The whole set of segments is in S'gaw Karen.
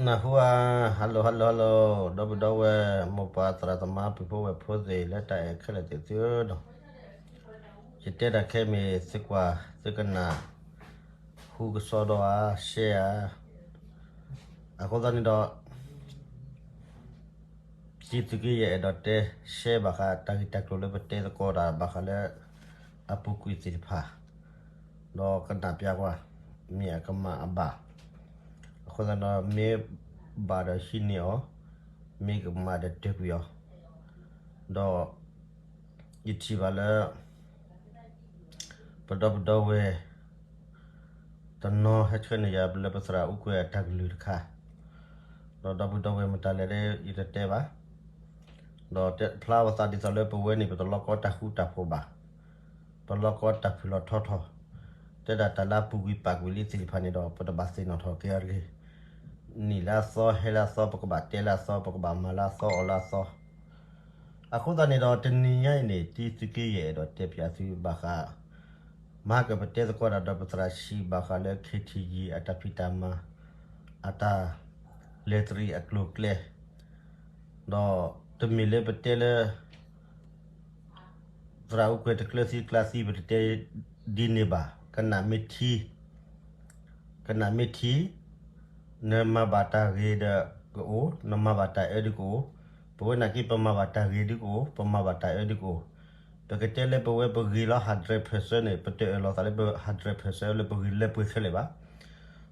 နၢ်ဟူဧါ, hello hello hello, ဒီပုၢ်ဒီဝဲၢ် မိၢ်ပၢ်သရၣ်သမါ ပုၢ်ဖိဝဲၢ်ဖိသ့ၣ် လၢတၢ်အဲၣ်ခဲလၢာ်သ့ၣ်သုဧၢဒီး, ယတဲတၢ်ခဲမ့ၢ်သုကွၢ်သုကနၣ် ဟူကစီဒီဧါ, share ဧါ, အဃိသတးန့ၣ်ဒီး တံသုးက့ယဲၢ်အဲၣ်ဒိးတဲ share ဘၣ်ဃးတၢ်ဂ့ၢ်တၢ်ကျိၤလၢပတဲသကိးတၢ်ဘၣ်ဃးလၢ အပူၤကွံာ်သ့ၣ်တဖၣ်, ဒီးကနၣ်ပျးကွၢ် မ့ၢ်အကမၣ်အဘၣ်, အဃိသတးဒီး မ့ၢ်ဘၣ်ဒီးဟံးန့ၢ်အီၤ, မ့ၢ်ကမၣ်ဒီးတဲာ်ကွံာ်အီၤ, ဒီး ယထံၣ်ဘၣ်လၢ ပဒီပုၢ်ဒီဝဲၢ် တနီၤဟဲဆှၢန့ၢ်ယၤလၢပသရၣ်အူကွဲၤအတၢ်ကလုၢ်တခါ, ဒီးဒီပုၢ်ဒီဝဲၢ်မတၤလဲၣ် ယတတဲဘၣ်, ဒီးဖျါဝဲသးဒ်သိးလၢပဝဲန့ၣ် ပတလီၤကီတၢ်ဃူတၢ်ဖိးဘၣ်, ပလီၤကီတၢ်ဖုၣ်လီၤထီထီၣ်, တဲဒၣ်တၢ်လၢအပူၤကွံာ်ပာ်ကွံာ်လံသ့ၣ်တဖၣ်န့ၣ်ဒီး ပတဘၣ်သ့ၣ်နီၣ်ထီၣ်က့ၤအီၤတဂ့ၤ, နံၣ်လၢအသီဟဲလၢအသီ ပကဘၣ်တဲလၢအသီ ပကဘၣ်မၤလၢအသီအီၣ်လၢအသီ အဃိသတးန့ၣ်ဒီး တနံၤညါအံၤန့ၣ် တံသုးက့ယဲၢ်အဲၣ်ဒိးတဲပျးသုဘၣ်ဃး မဟါကပတဲသကိးတၢ်ဒီးပသရၣ်ဆံးဘၣ်ဃးလၢ KTG အတၢ်ဖံးတၢ်မၤ အတၢ်လဲၤတရံးအကျိၤအကျဲ, ဒီးတမ့ၢ်လၢပတဲလၢ သရၣ်အူကွဲၤတကျၢၤသံကျါသံ ပတတဲဒ်န့ၣ်ဘၣ်, ကနၣ်မ့ၢ်ထံ ကနၣ်မ့ၢ်ထံ, နမၤဘၣ်တၢ်ဂ့ၤဒီးကအိၣ်, နမၤဘၣ်တၢ်အၢဒုးကအိၣ်, ပဝဲနာ်က့ ပမၤဘၣ်တၢ်ဂ့ၤဒုးကအိၣ်, ပမၤဘၣ်တၢ်အၢဒုးကအိၣ်, ပကတဲလၢပဝဲပဂ့ၤလီၤ hundred percent န့ၣ် ပတအၢၣ်လီၤသးလၢပ hundred percent လၢပဂ့ၤလၢပှဲၤခဲလၢာ်ဘၣ်.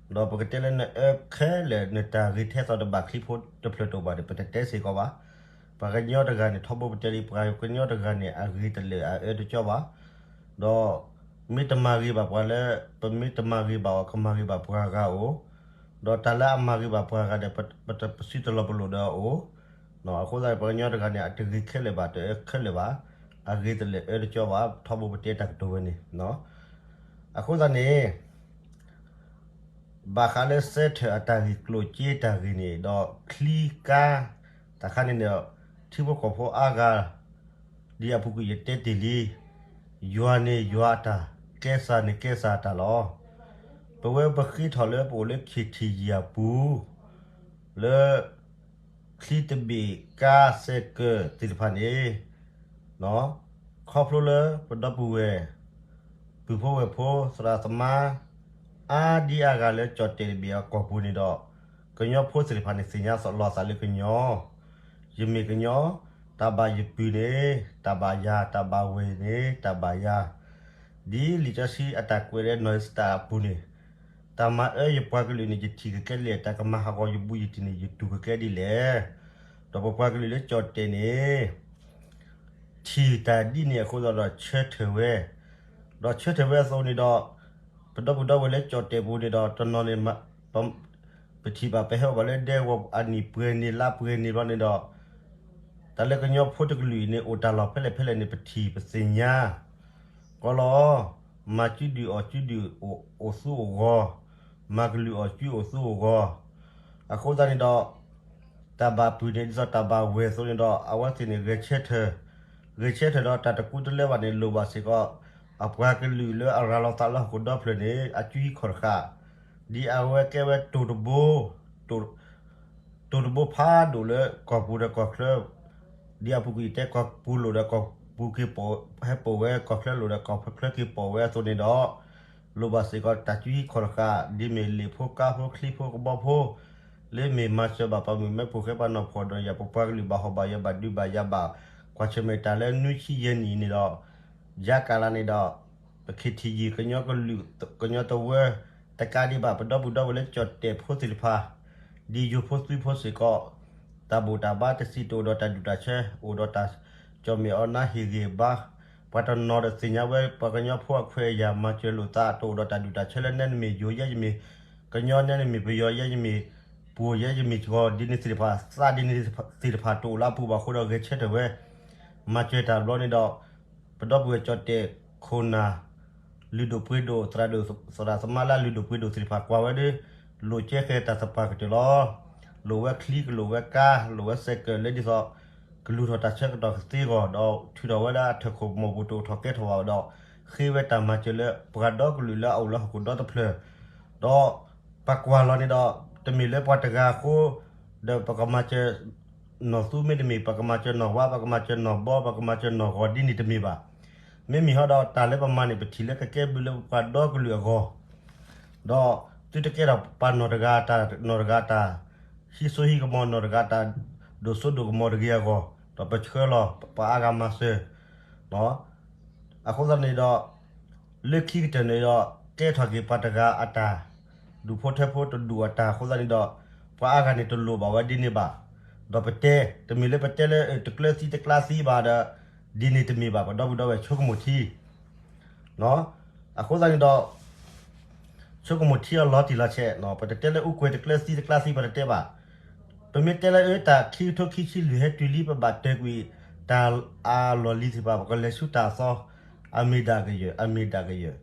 ဒီးပကတဲလၢနအၢခဲလၢာ် နတၢ်ဂ့ၤထဲသိးတဘၣ်ချံဖိတဖျၢၣ်တအိၣ်ဘၣ်န့ၣ် ပတတဲစ့ၢ်ကီးဘၣ်. ပှၤကညီတဂၤန့ၣ် ထီဘိပတဲလံ ပှၤကညီတဂၤန့ၣ် အဂ့ၤတလၢာ်အအၢတကၠီဘၣ်. ဒီးမ့ၢ်တမၤဂ့ၤဘၣ်ပှၤလၢ ပမ့ၢ်တမၤဂ့ၤဘၣ်အီၤ ကမၤဂ့ၤဘၣ်ပှၤဂၤဧိၤ, ဒီးတၢ်လၢအမၤဂ့ၤဘၣ်ပှၤဂၤဒီး ပစံးတလီၤပလိာ်ဒီးအအိၣ်, အဃိသတး ပှၤကညီတဂၤန့ၣ် အတဂ့ၤခဲလၢာ်ဘၣ် တအၢခဲလၢာ်ဘၣ်, အဂ့ၤတလၢာ်အအၢတကၠီဘၣ် ထီဘိပတဲတၢ်ကတိၤဝဲန့ၣ် အဃိသတးန့ၣ် ဘၣ်ဃးလၢစဲထၢၣ်အတၢ်ဂ့ၢ်ကျိၣ်စ့တၢ်ဂ့ၢ်န့ၣ်ဒီး ချံကါ တၢ်ခါန့ၣ်န့ၣ် ထံဖိကီၢ်ဖိအါဂၤ ဒ်အပူၤကွံာ်ယတဲတ့ၢ်လံ, ယွၤန့ၣ်ယွၤအတၢ်, ကဲစၢ်န့ၣ်ကဲစၢ်အတၢ်လီၤ. ပဝဲပဃ့ထီၣ်လၢပအိၣ်လၢ KTG အပူၤ လၢ ချံတဘ့ၣ်ကါစဲးကၢၢ်သ့ၣ်တဖၣ်န့ၣ် ခီဖျိလၢပဒီပုၢ်ဝဲၢ် ပုၢ်ဖိဝဲၢ်ဖိ သရၣ်သမါ အါဒံအါဂၤလၢကၠီၣ်တဲာ်တဘ့ၣ်အကီၢ်ပူၤန့ၣ်ဒီး ကညီဖိသ့ၣ်တဖၣ်န့ၣ် သ့ၣ်ညါလီၤသးလၢကညီ, ယမ့ၢ်ကညီ, တၢ်ဘၣ်ယပုၢ်န့ၣ် တၢ်ဘၣ်ယၤ, တၢ်ဘၣ်ဝဲၢ်န့ၣ် တၢ်ဘၣ်ယၤ, ဒ်လံာ်စီဆှံအတၢ်ကွဲးလၢနီၢ်အ့ၤစတၢ်အပူၤန့ၣ် တၢ်မၤအၢယပှၤကလုာ်န့ၣ် ယထံၣ်ကကဲလံ, တၢ်ကမၤဟးဂီၤယဘူးယတံၢ်န့ၣ် ယတူၢ်ကကဲဒ်လဲၣ်. ဒီးပပှၤကလုာ်လၢကၠီၣ်တဲာ်န့ၣ် ထံၣ်တၢ်ဒ်န့ၣ်အဃိသတးဒီးဆၢထၢၣ်ဝဲ, ဒီးဆၢထၢၣ်ဝဲအသိးန့ၣ်ဒီး ပဒီပုၢ်ဒီဝဲၢ်လၢကၠီၣ်တဲာ်ပူၤန့ၣ်ဒီး တနီၤန့ၣ် ပထံၣ်ဘၣ်ပဟဲအိၣ်ဘၣ်လၢဒဲကဝီၤအနံၣ်ပှဲၤန့ၣ်လါပှဲၤန့ၣ်ဘျီန့ၣ်ဒီး တၢ်လၢကညီဖိတကလုာ်အံၤန့ၣ် အိၣ်တၢ်လီၢ်ဖဲလဲၣ်ဖဲလဲၣ်န့ၣ် ပထံၣ်ပသ့ၣ်ညါ ကီလီၤ, မၤစုဒုၣ်အီၣ်စုဒုၣ်အိၣ်သူၣ်အိၣ်ဂီၤ, မၤကလုာ်အီၣ်စုအီၣ်သူၣ်အိၣ်ဂီၤ, အဃိသတးန့ၣ်ဒီး တၢ်ဘၣ်ပုၢ်န့ၣ် ဒ်သိးတၢ်ဘၣ်ဝဲၢ်အသိးန့ၣ်ဒီး အဝဲသ့ၣ်န့ၣ် ဂဲၤဆၢထၢၣ်, ဂဲၤဆၢထၢၣ်ဒီးတၢ်တကူတလၢဘၣ်န့ၣ် လိၣ်ဘၣ်စ့ၢ်ကီး အပှၤကလုာ်လၢအရၤလီၤသးလၢဟီၣ်ခိၣ်ဒီဖျၢၣ်န့ၣ် အစုဟံၣ်ခီၣ်တဃာ်, ဒ်အဝဲကဲဝဲတိၤတဘိ တိၤတဘိဖးဒိၣ်လၢကီၢ်ပူၤဒီးကီၢ်ချၢ, ဒ်အပူၤကွံာ်ယတဲကီၢ်ပူၤလိၣ်ဒီးကီၢ်ပူၤက့ၤပိာ်, ဟဲပိာ်ဝဲကီၢ်ချၢလိၣ်ဒီးကီၢ်ချၢက့ၤပိာ်ဝဲအသိးန့ၣ်ဒီး, လိၣ်ဘၣ်စ့ၢ်ကီးတၢ်စုဟံၣ်ခီၣ်တဃာ် ဒ်မ့ၢ်လ့ၣ်ဖိကါဖိချံဖိကဘီဖိ, လၢမ့ၢ်မၤစၢၤဘၣ်ပှၤမုၣ်မဲဖိဃဲပှၤနီၢ်ဖှီၣ်ဒီးယၤ ပပှၤကလုာ်ဘၣ်ဟီၣ်ဘၣ်ယၢၤဘၣ်ဒုးဘၣ်ယၤဘၣ်, ကွၢ်ဆၢၣ်မဲာ်တၢ်လၢနွံဆံယဲၢ်နံၣ်န့ၣ်ဒီး ယါကၤလးန့ၣ်ဒီး ပ KTG ကညီကလုာ် ကညီတဝၢ တကးဒံးဘၣ် ပဒီပုၢ်ဒီဝဲၢ်လၢကၠီၣ်တဲာ်ဖိသ့ၣ်တဖၣ်, ဒ်ယိၤဖိသုးဖိစ့ၢ်ကီး, တၢ်ဘူၣ်တၢ်ဘါတစံးတအိၣ်ဒီးတၢ်ဒူၣ်တၢ်ဆၢ, အိၣ်ဒီးတၢ်ကၠီၣ်မဲာ်အီၤနါဟ့ၣ်ဂံၢ်ဘါ, ပှၤတနီၤဒီးသ့ၣ်ညါဝဲ ပှၤကညီဖိအခွဲးအယာ်မၤစၢၤလိာ်သး တအိၣ်ဒီးတၢ်ဒူၣ်တၢ်ဆၢလၢနဲနမ့ၢ်ယိၤ ယဲယမ့ၢ်ကညီ နဲနမ့ၢ်ပယီၤ ယဲယမ့ၢ် ပှိၢ် ယဲယမ့ၢ်ကီၤ ဒ်န့ၣ်သ့ၣ်တဖၣ် သးဒ်န့ၣ်သ့ၣ်တဖၣ်တအိၣ်လၢအပူၤဘၣ်အဃိဒီး ဂဲၤဆၢထၢၣ်ဝဲ မၤစၢၤတၢ်ဘျီန့ၣ်ဒီး ပဒီပုၢ်ဝဲၢ်ကၠီၣ်တဲာ်ခိၣ်နၢ် လုၢ်ဒိၣ်ပှ့ၤဒိၣ် သရၣ်ဒိၣ်သရၣ်သမါလၢအလုၢ်ဒိၣ်ပှ့ၤဒိၣ်သ့ၣ်တဖၣ်ကွၢ်ဝဲဒီး လိၣ်ကဲဃဲၤတၢ်သပှၢ်ကတၢၢ်လီၤ. လိၣ်ဝဲချံကလိၣ်ဝဲကါ လိၣ်ဝဲစဲးကၢၣ်လၢဒ်သိး ကလူၤထီၣ်တၢ်ဆၢကတီၢ်ကသ့အဂီၢ် ဒီးထုးထီၣ်ဝဲဒၣ်ထၢၣ်ခိၣ်မီၢ်ပူၤတအိၣ်ထီၣ်ကဲထီၣ်ဘၣ်ဒီး ဃ့ဝဲတၢ်မၤစၢၤလၢပှၤဒီကလုာ်လၢအအိၣ်လၢဟီၣ်ခိၣ်ဒီတဖျၢၣ် ဒီးပကွၢ်လီၤန့ၣ်ဒီး တမ့ၢ်လၢပှၤတဂၤအဃိ ဒီးပကမၤစၢၤနီၢ်သူမ့တမ့ၢ် ပကမၤစၢၤနီၢ်ဝါ ပကမၤစၢၤနီၢ်ဘီ ပကမၤစၢၤနီၢ်ဂီၤဒ်န့ၣ်တမ့ၢ်ဘၣ်. မ့မ့ၢ်ဟီဒီးတၢ်လၢပမၤန့ၣ် ပထံၣ်လၢကကဲဘျုးလၢပှၤဒီကလုာ်အဂီၢ် ဒီးသုတကဲထီၣ်ပှၤနီၢ်တဂၤတၢ် နီၢ်တဂၤတၢ် ဟံးစိဟံးကမီၤ နီၢ်တဂၤတၢ်ဒိၣ်စိဒိၣ်ကမီၤတဂ့ၤအဂီၢ် ဒီးပဆှၢလီၤပှၤအါဂၤမၤစၢၤ အဃိသတးန့ၣ်ဒီး လၢခံကတၢၢ်န့ၣ်ဒီး ကဲထီၣ်က့ၤပှၤတဂၤအတၢ်ဒူၣ်ဖိထၢဖိတဒူၣ်အတၢ်အဃိသတးန့ၣ်ဒီး ပှၤအါဂၤန့ၣ်တလိၣ်ဘၣ်ဝဲဒ်န့ၣ်ဘၣ်. ဒီးပတဲ တမ့ၢ်လၢပတဲလၢတကျၢၤသံတကျၢၤသံဘၣ်ဒီး ဒ်န့ၣ်တမ့ၢ်ဘၣ် ပဒီပုၢ်ဒီဝဲၢ်ဆိကမိၣ်ထံ အဃိသတးန့ၣ်ဒီး ဆိကမိၣ်ထံအလီၤတံၢ်လီၤဆဲး ပတတဲလၢအူကွဲၤတကျၢၤသံတကျၢၤသံ ပတတဲဘၣ်. ပမ့ၢ်တဲလၢအၢတၢ်ခံကထိခံဆံလွံၢ်ဟဲတုၤလံ ပဘၣ်တၢၤကွံာ်တၢ်အလီၢ်လံၤသ့ၣ်တဖၣ် ပကလဲၤဆူတၢ်အသီ အမ့ၢ်ဒၣ်ကယၢၢ် အမ့ၢ်ဒၣ်ကယၢၢ်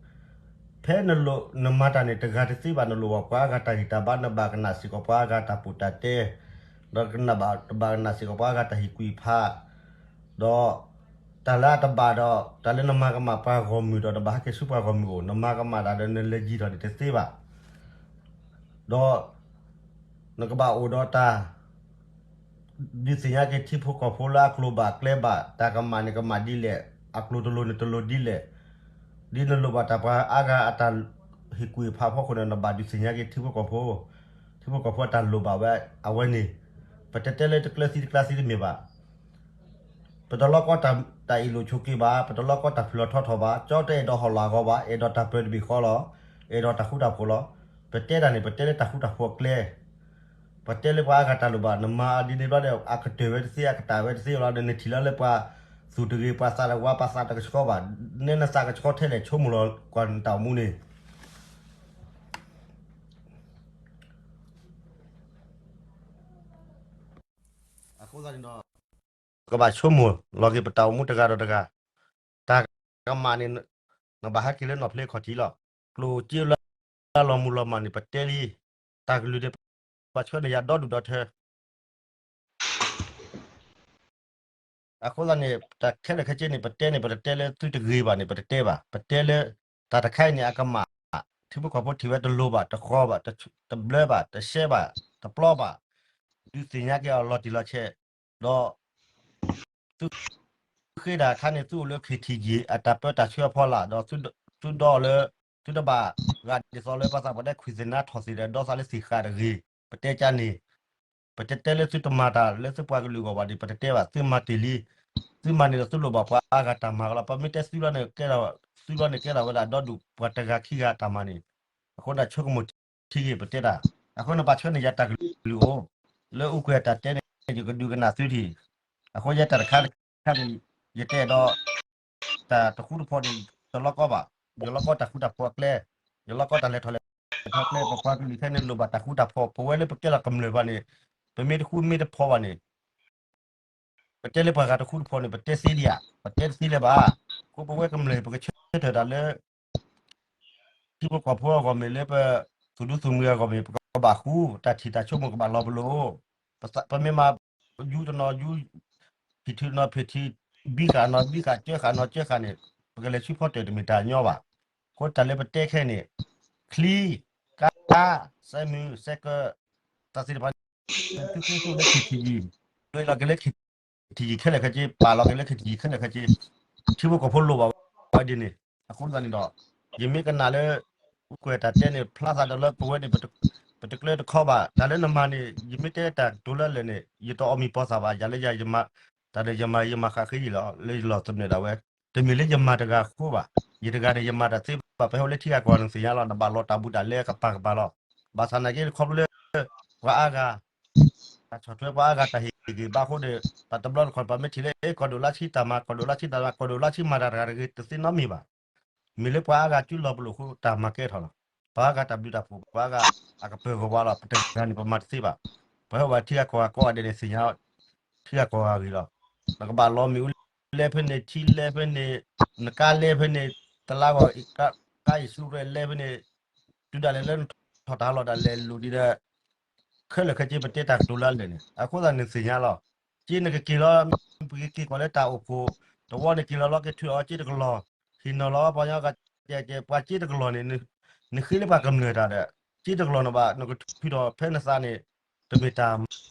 ဖဲနလိၣ်နမၤတၢ်န့ၣ် တဂၤတသ့ဘၣ် နလိၣ်ဘၣ်ပှၤအါဂၤတၢ်ဂံၢ်တၢ်ဘါ နဘၣ်ကနၣ်စ့ၢ်ကီးပှၤအါဂၤတၢ်ပူၤတၢ်တဲ ဒီးကနၣ်ဘၣ် တဘၣ်ကနၣ်စ့ၢ်ကီးပှၤအါဂၤတၢ်ဟ့ၣ်ကူၣ်ဖး ဒီး တၢ်လၢအတဘၣ်ဒီး တၢ်လၢနမၤကမၣ်ပှၤဂီၢ်မုၢ်ဒီး နဘၣ်ဟဲက့ၤဆူပှၤဂီၢ်မုၢ်အိၣ် နမၤကမၣ်တၢ်ဒီးနလဲၤယံၤထီၣ်န့ၣ်တသ့ဘၣ်. ဒီး နကဘၣ်အိၣ်ဒီးတၢ် ဒုးသ့ၣ်ညါက့ၤထံဖိကီၢ်ဖိလၢအကျိၤဘၣ်အကျဲဘၣ် တၢ်ကမၣ်န့ၣ်ကမၣ်ဒ်လဲၣ် အကျိၤတလိၤန့ၣ်တလိၤဒ်လဲၣ် ဒ်နလိၣ်ဘၣ်တၢ်ပှၤအါဂၤအတၢ်ဟ့ၣ်ကူၣ်ဟ့ၣ်ဖးအဖီခိၣ်န့ၣ် နဘၣ်ဒုးသ့ၣ်ညါက့ၤထံဖိကီၢ်ဖိ ထံဖိကီၢ်ဖိအတၢ်လိၣ်ဘၣ်ဝဲ အဝဲန့ၣ် ပတတဲလၢတကျၢၤသံတကျၢၤသံတမ့ၢ်ဘၣ်. ပတလီၤကီတၢ်အ့ၣ်လိာ်ဆိးက့ဘၣ်, ပတလီၤကီတၢ်ဖုၣ်လီၤထီထီၣ်ဘၣ်, ကၠီတအဲၣ်ဒိးဟီၣ်လီၤအဂီၢ်ဘၣ်, အဲၣ်ဒိးတၢ်ပၢတဘ့ၣ်ဃီလီၤ, အဲၣ်ဒိးတၢ်ဃူတၢ်ဖိးလီၤ. ပတဲတၢ်န့ၣ် ပတဲလၢတၢ်ဃူတၢ်ဖိးအကျဲ, ပတဲလၢပှၤအါဂၤတၢ်လိၣ်ဘၣ်, နမၤဒ်န့ၣ်ဘျီဒီး အကတၢၢ်ဝဲတသ့ အကတၢၢ်ဝဲတသ့လီၤဒီး နထံၣ်လီၤလၢပှၤသူၣ်တဂ့ၤ ပှၤသးတဝါ ပှၤသးတကဆှီဘၣ်, နဲနသးကဆှီထဲလဲၣ် ဆိကမိၣ်လီၤကွၢ်နတၢ်အိၣ်မူန့ၣ် အဃိသတးန့ၣ်ဒီး ကဘၣ်ဆိကမိၣ်လီၤက့ၤပတၢ်အိၣ်မူတဂၤဒီးတဂၤ, တၢ်ကမၣ်န့ၣ် နဘၣ်ဟဲက့ၤလၢနီၢ်ဖျ့ခီၣ်ထံးလီၤ. ကျိၣ်စ့လၢလီၤမုၢ်လီၤမၢ်န့ၣ် ပတဲလံ, တၢ်ကလုၢ်န့ၣ် ပှၤဆှၢန့ၢ်ယၤဒီဒူၣ်ဒီထၢ အဃိသတးန့ၣ် တၢ်ခဲလၢာ်ခဲဆ့န့ၣ် ပတဲန့ၣ် ပတတဲလၢသုတဂ့ၤဘၣ်န့ၣ် ပတတဲဘၣ်. ပတဲလၢ တၢ်တခါအံၤန့ၣ် အကမၣ်, ထံဖိကီၢ်ဖိထံၣ်ဝဲတလိၤဘၣ်, တဃီဘၣ်, တဘျၢဘၣ်, တရှဲဘၣ်, တပျီဘၣ်, ဒုးသ့ၣ်ညါက့ၤအီၤလီၤတံၢ်လီၤဆဲး, ဒီး သုဃ့တၢ်အခါန့ၣ် သုအိၣ်လၢ ခ့ထံယံၤ အတၢ်ပၢတၢ်ဆှၢအဖီလာ် ဒီးသုဒီအီၤလၢ သုတဘၣ်ဂာ်ဒ်သိးလၢပှၤသးပှၢ်တဲခွံၣ်သ့ၣ်နါထီၣ်သ့ၣ်ဒီး ဒီသးလၢသ့ၣ်ဃာ်တဂ့ၤ, ပတဲကါန့ၣ် ပတဲတဲလၢသုတမၤတၢ်လၢသုပှၤကလုာ်အဂီၢ်ဘၣ်န့ၣ် ပတတဲဘၣ်, သုမၤတ့ၢ်လံ, သုမၤန့ၣ်ဒီးသုလိၣ်ဘၣ်ပှၤအါဂၤတၢ်မၤကလီၤ. ပမ့ၢ်တဲသုလီၤန့ၣ် ကဲထီၣ် သုလီၤန့ၣ်ကဲထီၣ်ဝဲဒၣ်ဒီဒူၣ်ပှၤတဂၤခံဂၤအတၢ်မၤန့ၣ်, အဃိန့ၣ်ဆိကမိၣ်ထံဂ့ၤပတဲတၢ်, အဃိန့ၣ်ဘၣ်ဆှၢန့ၢ်ယၤတၢ်ကလုၢ်အိၣ်, လၢအူကွဲၤတၢ်တဲန့ၣ် ယကဒုးကနၣ်သုထံၣ်, အဃိယဲတၢ်တခါတခါန့ၣ် ယတဲဒီး တၢ်တဃူတဖိးန့ၣ် တလီၤကီဘၣ်, ယလီၤကီတၢ်ဃူတၢ်ဖိးအကျဲ, ယလီၤကီတၢ်လဲၤထီၣ်လဲၤထီကျဲ, ပပှၤကလုာ်ခဲန့ၣ်လိၣ်ဘၣ်တၢ်ဃူတၢ်ဖိး, ပဝဲလၢပကဲလီၤကမျၢၢ်ဘၣ်န့ၣ်, ပမ့ၢ်တဃူမ့ၢ်တဖိးဘၣ်န့ၣ် ပတဲလၢပှၤဂၤတဃူတဖိးန့ၣ် ပတဲသ့ဒံးဧါ, ပတဲတသ့လၢၤဘၣ်. အဃိပဝဲကမျၢၢ် ပကဆၢထၢၣ်တၢ်လၢ ထံဖိကီၢ်ဖိအဂီၢ်မ့ၢ်လၢပ သူၣ်ဒူသးမုာ်အဂီၢ်မ့ၢ် ပကဘၣ်ဃူ, တၢ်ထံၣ်တၢ်ဆိကမိၣ်ကဘၣ်လီၤပလိာ်, ပမ့ၢ်မၤ ယူတနီၤယူ, ဖံးထံနီၤဖံးထံ, ဘံဃာ်နီၤဘံဃာ်, ကၢဃာ်နီၤကၢဃာ်န့ၣ် ပကလဲၤဆူဖီတၢၣ်တမ့ၢ်တၢ်ညီဘၣ်. အဃိတၢ်လၢပတဲခဲန့ၣ် ချံ, ကါ, စဲမုၢ်, စဲကၢ, တၢ်သ့ၣ်တဖၣ်န့ၣ် သုဃ့သုလၢ ခ့ထံယံၤ, လီၤက့ၤလၢခ့ထံယံၤခဲလၢာ်ခဲဆ့, ပာ်လီၤက့ၤလၢခ့ထံယံၤခဲလၢာ်ခဲဆ့, ထံဖိကီၢ်ဖိလိၣ်ဘၣ်ဝဲဒ်န့ၣ်. အဃိသတးန့ၣ်ဒီး ယမ့ၢ်ကနၣ်လၢ အူကွဲၤတၢ်တဲန့ၣ် ဖျါသးဒီးလၢပဝဲန့ၣ် ပတကျၢၤတခီဘၣ်. တၢ်လၢနမၤန့ၣ် ယမ့ၢ်တဲတၢ်ကတိၤလၢအလၢာ်န့ၣ် ယတအီၣ်မံၤပီၤသးဘၣ်. ယၤလၢယၤ ယမၤတၢ်ဒီးယမၤ ယမၤဃၣ်ဃ့ယံၤလီၤ လၢယလီၢ်သနၢၣ်ဒၣ်ဝဲ, တမ့ၢ်လၢယမၤတဂၤအဃိဘၣ်. ယတဂၤန့ၣ် ယမၤတၢ်သ့ဘၣ်. ပဟဲအိၣ်လၢထံဂၤကီၢ်ဂၤန့ၣ် သ့ၣ်ညါလီၤ, နဘၣ်လီၤတၢ်ဘူးတၢ်လဲကပၤကပၤလီၤ. ဘၣ်ဆၣ်နာ်က့ ခီဖျိလၢ ပှၤအါဂၤ တၢ်ဆီၣ်ထွဲပှၤအါဂၤတၢ်ဟ့ၣ်ဂ့ၤဘၣ်အဃိဒီး တၢ်တဘျီတခီၣ် ပှၤမ့ၢ်ထံၣ်လၢ အဲ ကီၢ်ဒိၣ်လါဆံတၢ်မၤ ကီၢ်ဒိၣ်လါဆံတၢ်မၤ ကီၢ်ဒိၣ်လါဆံမၤတၢ်တဂၤတဂ့ၤ တသ့နီတမံၤဘၣ်. မ့ၢ်လၢပှၤအါဂၤစုလီၤပလိာ်အဃိ တၢ်မၤကဲထီၣ်လီၤ. ပှၤအါဂၤတၢ်ဘျုးတၢ်ဖှိၣ် ပှၤအါဂၤအကပၢၤဂီၤဝါလီၤ. ပတဂၤန့ၣ် ပမၤတသ့ဘၣ်. ပှၤဟဲအိၣ်ဘၣ်ထံဂၤကီၢ်ဂၤကိးဂၤဒဲးန့ၣ် သ့ၣ်ညါ ထံဂၤကီၢ်ဂၤဂ့ၤလီၤ. နကဘၣ်လီၤမ့ၣ်အူလဲဖဲန့ၣ် ထံလဲဖဲန့ၣ် နကါလဲဖဲန့ၣ် တလါဂီၢ် ကါယံၤဆူရဲၣ်လဲဖဲန့ၣ် တုၤဒၣ်လဲာ်လၢနထီၣ်တၢ်လီၢ်ဒၣ်လဲာ်လိၣ်ဒံးဒီး ခဲလၢာ်ခဲဆ့ပတဲတၢ်ကတိၤလၢအလၢာ်န့ၣ် အဃိသတးန့ၣ်သ့ၣ်ညါလီၤ. က့နကက့ၤလီၤ ပကက့ၤကွၢ်လၢတၢ်အိၣ်ဖှိၣ် တဝီန့ၣ်က့ၤလီၤလီၤက့ၤထုးအီၤက့တကလီၢ် ဟ့ၣ်နီၤလီၤပှၤကညီဂၤကဲကဲ ပှၤက့တကလီၢ်န့ၣ် နဃ့လၢပှၤကမျၢၢ်တၢ်ဒီး က့တကလီၤနဘၣ် နကထုးထီၣ်ဖဲနသးန့ၣ် တမ့ၢ်တၢ်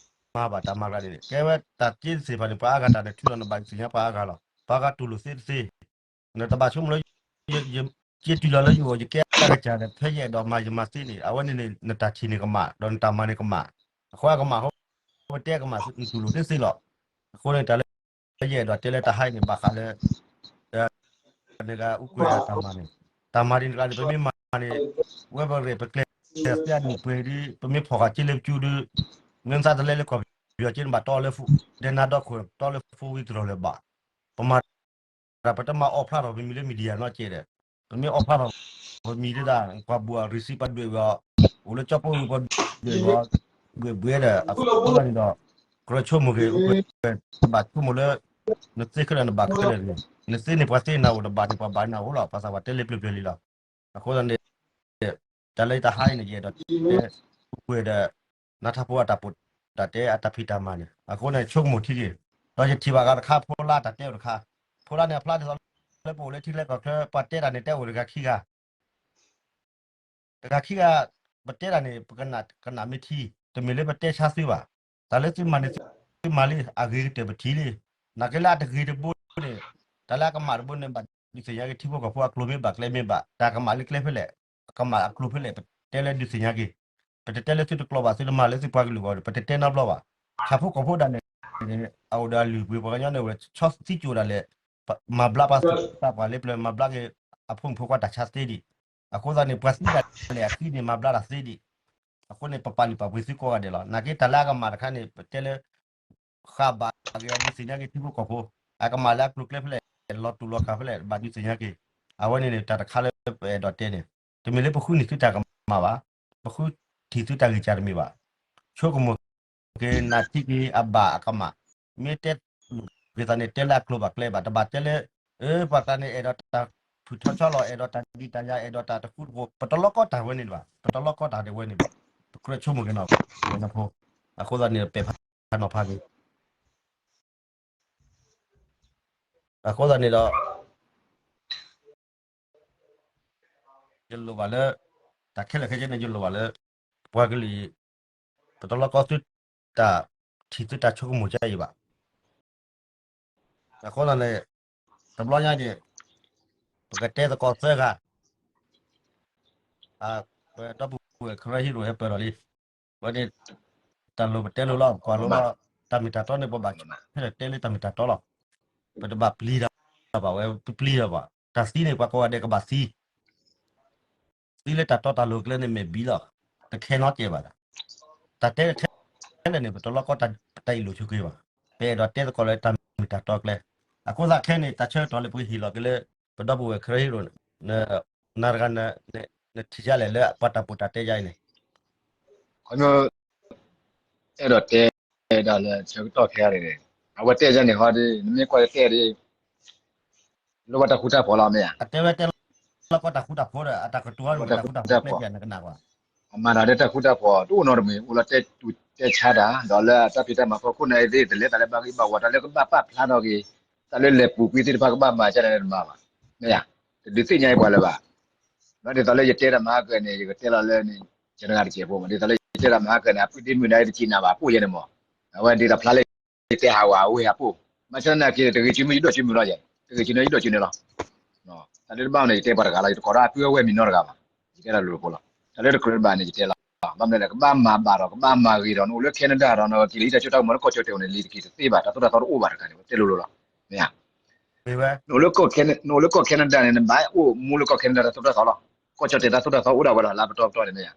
မၤဘၣ် တၢ်မၤတဂၤန့ၣ် ကဲဝဲတၢ်က့တသ့ၣ်တဖၣ်န့ၣ် ပှၤအါဂၤတၢ်န့ၣ် ထုးထီၣ်နဘၣ်ဒုးသ့ၣ်ညါပှၤအါဂၤလီၤ. ပှၤဂၤတူၢ်လိာ်သ့တသ့ နတဘၣ်ဆိကမိၣ်လၢ ယက့တုၤလီၤလၢယအိၣ် ယကဲအကစၢ်ဒီး ဖဲယအဲၣ်ဒိးမၤယမၤသ့န့ၣ် အဝဲန့ၣ်န့ၣ် နတၢ်ထံၣ်န့ၣ်ကမၣ် ဒီးနတၢ်မၤန့ၣ်ကမၣ်. အဃိအကမၣ် အဃိပတဲကမၣ် နတူၢ်လိာ်သ့သ့လီၤ. အဃိန့ၣ် တၢ်လၢယအဲၣ်ဒိးတဲလၢတဟါအံၤန့ၣ် ဘၣ်ဃးလၢ နကအိၣ်ကွဲးဒီးတၢ်မၤန့ၣ် တၢ်မၤဒ်န့ၣ်တဂၤန့ၣ် ပမ့ၢ်မၤန့ၣ် ဝဲပရ့ၣ်ပကျဲၤသ့အနံၣ်ပှဲၤဒ် ပမ့ၢ်ဖီၣ်ဃာ်က့လၢပကၠူဒ် မ့ၢ်သးတလဲလၢကီၢ်ပယီၤက့န့ၣ် ဘၣ်တီလၢ ဒဲနါဒီခိၣ်တီလၢ four wheel တရီၤလၢၤဘၣ်. ပမၤ ပတမၤအီၣ်ဖျါထီၣ်ပမံၤလၢ media နီတစဲးဒီး ပမ့ၢ်အီၣ်ဖျါထီၣ်ပမံၤဒ်ဒၣ် ပှၤဘှီး receipt ပှၤဒွဲၣ်ဝဲအီၤ အိၣ်လၢကၠီပိဝံၤပှၤဒွဲၣ်ဝဲအီၤ ဘှဲးဘှဲးဒီး အဃိသတးန့ၣ်ဒီး ကြၢးဆိကမိၣ်က့ၤ အိၣ်ကွဲး တဘၣ်ဆိကမိၣ်လၢ နသ့ခဲလၢာ်နဘၣ်ခဲလၢာ်န့ၣ် နသ့န့ၣ်ပှၤသ့နၤအိၣ် နဘၣ်န့ၣ်ပှၤဘၣ်နၤအိၣ်လီၤ. ပှၤသးပှၢ်တဲလၢပျၢၤပျၢၤလံလီၤ. အဃိသတးန့ၣ် တၢ်လၢယတဟါအံၤန့ၣ် ယအဲၣ်ဒိးတဲ အိၣ်ကွဲးဒီး နါထါဖိအတၢ်ပီးတၢ်တဲအတၢ်ဖံးတၢ်မၤန့ၣ် အဃိန့ၣ် ဆိကမိၣ်ထံက့ၤ ဒီးယထံၣ်ဘၣ်ဂၤတခါ ဖိလါတၢ်တဲအိၣ်တခါ ဖိလါန့ၣ်အဖျါဒ်သိးလၢပအိၣ်လၢထံကျဲကီၢ်ချၢ ပှၤတဲတၢ်န့ၣ် တဲအိၣ်တဂၤခံဂၤ တဂၤခံဂၤ ပတဲတၢ်န့ၣ် ပကနၣ်မ့ၢ်ထံ တမ့ၢ်လၢပတဲဆါသုဘၣ်. တၢ်လၢသုမၤန့ၣ် သုမၤလံ အဂ့ၤကတၢၢ်ပထံၣ်လံ. နာ်က့လၢအတဂ့ၤတဘိန့ၣ် တၢ်လၢအကမၣ်တဘိန့ၣ် ဘၣ်ဒုးသ့ၣ်ညါက့ၤထံဖိကီၢ်ဖိအကျိၤမ့ၢ်ဘၣ်ကျဲမ့ၢ်ဘၣ် တၢ်ကမၣ်လၢကျဲဖဲလဲၣ် အကမၣ်အကျိၤဖဲလဲၣ် ပတဲလၢဒုးသ့ၣ်ညါက့ၤ ပတတဲလၢသုတကျိၤဘၣ် သုတမၤလၢသုပှၤကလုာ်ဂီၢ် ပတတဲနီတဘျီဘၣ်. ဆၣ်ဖိကီၢ်ဖိဒၣ်လဲာ်န့ၣ် အအိၣ်ဒီးအလုၢ်အပှ့ၤ ပှၤကညီန့ၣ်အိၣ်ဒီးဆီသံကၠိၣ်ဒၣ်လဲာ် မၤဘျါပှၤသးပှၢ်လၢပျၢၤ မၤဘျါက့ၤအဖိမုၣ်ဖိခွါတၢ်ဆါသ့ဒံး. အဃိသတးန့ၣ် ပှၤသံဒၣ်လဲာ်အဃံန့ၣ် မၤဘျါတၢ်သ့ဒံး. အဃိန့ၣ် ပပာ်လုၢ်ပာ်ပှ့ၤသုကိးဂၤဒဲးလီၤ. နာ်က့တၢ်လၢအကမၣ်တခါန့ၣ် ပတဲလၢ ဃာ်ဘၣ်က့ၤအီၤဒုးသ့ၣ်ညါက့ၤထံဖိကီၢ်ဖိ အကမၣ်လၢအကျိၤကျဲဖဲလဲၣ် လီၤတူာ်လီၤကာ်ဖဲလဲၣ် ဘၣ်ဒုးသ့ၣ်ညါက့ၤ. အဝဲန့ၣ်န့ၣ် တၢ်တခါလၢပအဲၣ်ဒိးတဲန့ၣ် တမ့ၢ်လၢပဃုန့ၢ်သုတၢ်ကမၣ်ဘၣ် ပဃုထံၣ်သုတၢ်ဂံၢ်စၢ်တမ့ၢ်ဘၣ်. ဆိကမိၣ်က့ၤနၢ်ထံက့ၤအဘၣ်အကမၣ် မ့ၢ်တဲလိာ်က့ၤသးန့ၣ် တဲလၢအကျိၤဘၣ်ကျဲဘၣ် တဘၣ်တဲလၢ အၢ ပှၤသးန့ၣ် အဲၣ်ဒိးတၢ်ဖုၣ်ထီဆီလီၤ အဲၣ်ဒိးတၢ်ဒုးတၢ်ယၤ အဲၣ်ဒိးတၢ်တဃူတဖိး ပတလီကီတၢ်ဝဲန့ၣ်ဘၣ် ပတလီကီတၢ်ဒ်ဝဲန့ၣ်ဘၣ်. ပကြၢးဆိကမိၣ်က့ၤနီၢ်ကီၢ်ဖိ အဃိသတးန့ၣ် ပဲာ်ဖးနီၤဖးက့ၤ အဃိသတးန့ၣ်ဒီး ယလိၣ်ဘၣ်လၢ တၢ်ခဲလၢာ်ခဲဆ့န့ၣ် ယလိၣ်ဘၣ်လၢ ပှၤကလုာ် ပတလီကီသုတၢ်ထံၣ်သုတၢ်ဆိကမိၣ်ကါအံၤဘၣ်. အဃိသတးန့ၣ် တဘျီညါန့ၣ် ပကတဲသကိးသၢဂၤ ပဒီပုၢ်ဝဲၢ် Karen Hero ဟဲပၢၢ်ထီၣ်လံ. ဝဲန့ၣ် တၢ်လိၣ်ပတဲလိၣ်လီၤ ကွၢ်လိလီၤ တၢ်မ့ၢ်တၢ်တီန့ၣ် ပဘၣ်ဖဲလဲၣ်တဲလၢတၢ်မ့ၢ်တၢ်တီလီၤ. ပတဘၣ်ပျံၤတၢ်ဘၣ်ဝဲ ပပျံၤတၢ်ဘၣ် တၢ်သံန့ၣ် ပှၤကိးဂၤဒဲးကဘၣ်သံ သံလၢတၢ်တီတၢ်လိၤကျဲန့ၣ် မဲာ်ဘံလီၤ. တခဲနီတစဲးဘၣ်. တၢ်တဲခဲလၢာ်န့ၣ် ပတလီကီတၢ်အံၤလိာ်ဆိးက့ဘၣ်. ပအဲၣ်ဒိးတဲသကိးလၢတၢ်မ့ၢ်တၢ်တီကျဲ. အဃိသတးခဲန့ၣ် တၢ်ဆၢကတီၢ်လၢပကဟ့ၣ်လီၤက့ၤလၢ ပဒီပုၢ်ဝဲၢ် Karen Hero နၤတဂၤ နထံၣ်ဒ်လဲၣ်လၢပှၤတၢ်ပီးတၢ်တဲယါအံၤန့ၣ် ခီဖျိ အဲၣ်ဒိးတဲ ဒ်လၢဆၢကတီၢ်ခဲအံၤန့ၣ် အဝဲတဲယါန့ၣ်ဟီဒီး နမ့ၢ်ကွၢ်တဲဒ် လိၣ်ဘၣ်တၢ်ဃူတၢ်ဖိးလီၤ မ့ၢ်ဧါ. အတဲဝဲတဲလီၤကီတၢ်ဃူတၢ်ဖိးဒီး အတၢ်ကတိၤဟီဒီး တၢ်ဃူတၢ်ဖိးကျဲပျၢ်န့ၣ်ကနၣ်ကွၢ်. အမၤတၢ်ဒီးတၢ်ဃူတၢ်ဖိး တအိၣ်နီတမံၤ အိၣ်လီၤတဲာ်တူၢ်တဲာ်ဆါတၢ် ဒီးလၢတၢ်ဖံးတၢ်မၤဖီခိၣ်န့ၣ် သ့တလဲၤသးလၢဘၣ်ဂ့ၢ်ဘၣ်ဝီ တၢ်လၢကဘၣ်ပာ်ဖျါထီၣ်က့ၤ တၢ်လၢလဲၤပူၤကွံာ်သ့ၣ်တဖၣ်ကဘၣ်မၤကၢ်န့ၣ်တမၤဘၣ်. မ့ၢ်ဧါ. တဒုးသ့ၣ်ညါအံၤပှၤလၢၤဘၣ်. ဒ်သိးလၢယတဲတၢ်မဟါကၢန့ၣ် ယကတဲလီၤလၢန့ၣ် ယတဂၤတစဲးဖိမး ဒ်သိးလၢယတဲတၢ်မဟါကၢန့ၣ် အပုၢ်ဒ့မုၣ်န့ၣ် ယတစံးနၤဘၣ် အကိၣ်ယဲန့ၣ်မး အဝဲဒ်တၢ်ဖျါလၢ ယတဲဟးဝဲအဝဲၢ်အပိၢ် ဘၣ်ဆၣ်သနာ်က့ တဂ့ၤစုမုၢ်ယဒိၣ်စုမုၢ်လီၤယဲ တဂ့ၤစုန့ၣ်ယဒိၣ်စုန့ၣ်လီၤ. တၢ်လၢတဘၣ်န့ၣ် ယတဲပှၤတဂၤလီၤ ယတကိးဒီးအပုၢ်အဝဲၢ်မံၤနီတဂၤဘၣ်. ယတဲတၢ်လိၤဖိလီၤ. တၢ်လၢတကြၢးတဘၣ်န့ၣ် ယတဲလီၤ. ဘၣ်မနုၤလဲၣ် ကဘၣ်မၤဘၣ်ဒီး ကဘၣ်မၤဂ့ၤဒီး နအိၣ်လၢ Canada ဒီး နက့ၤလၢဟံၣ်တၢ်စိတၢ်ကမီၤလၢကီၢ်ကၠီၣ်တဲာ်ဝဲန့ၣ် လံာ်တက့ၤတသ့ဘၣ် တၢ်သိၣ်တၢ်သီတအိၣ်ဘၣ်တခါန့ၣ် ဝဲတဲလိၤလိၤလီၤ. မ့ၢ်ဧါ. နအိၣ်လၢကီၢ် နအိၣ်လၢကီၢ် Canada န့ၣ် နဘၣ်အိၣ်မူလၢကီၢ် Canada တၢ်သိၣ်တၢ်သီလီၤ. ကီၢ်ကၠီၣ်တဲာ်တၢ်သိၣ်တၢ်သီအိၣ်ဒၣ်ဝဲလီၤ လၢပတီၢ်ပတီၢ်န့ၣ် မ့ၢ်ဧါ.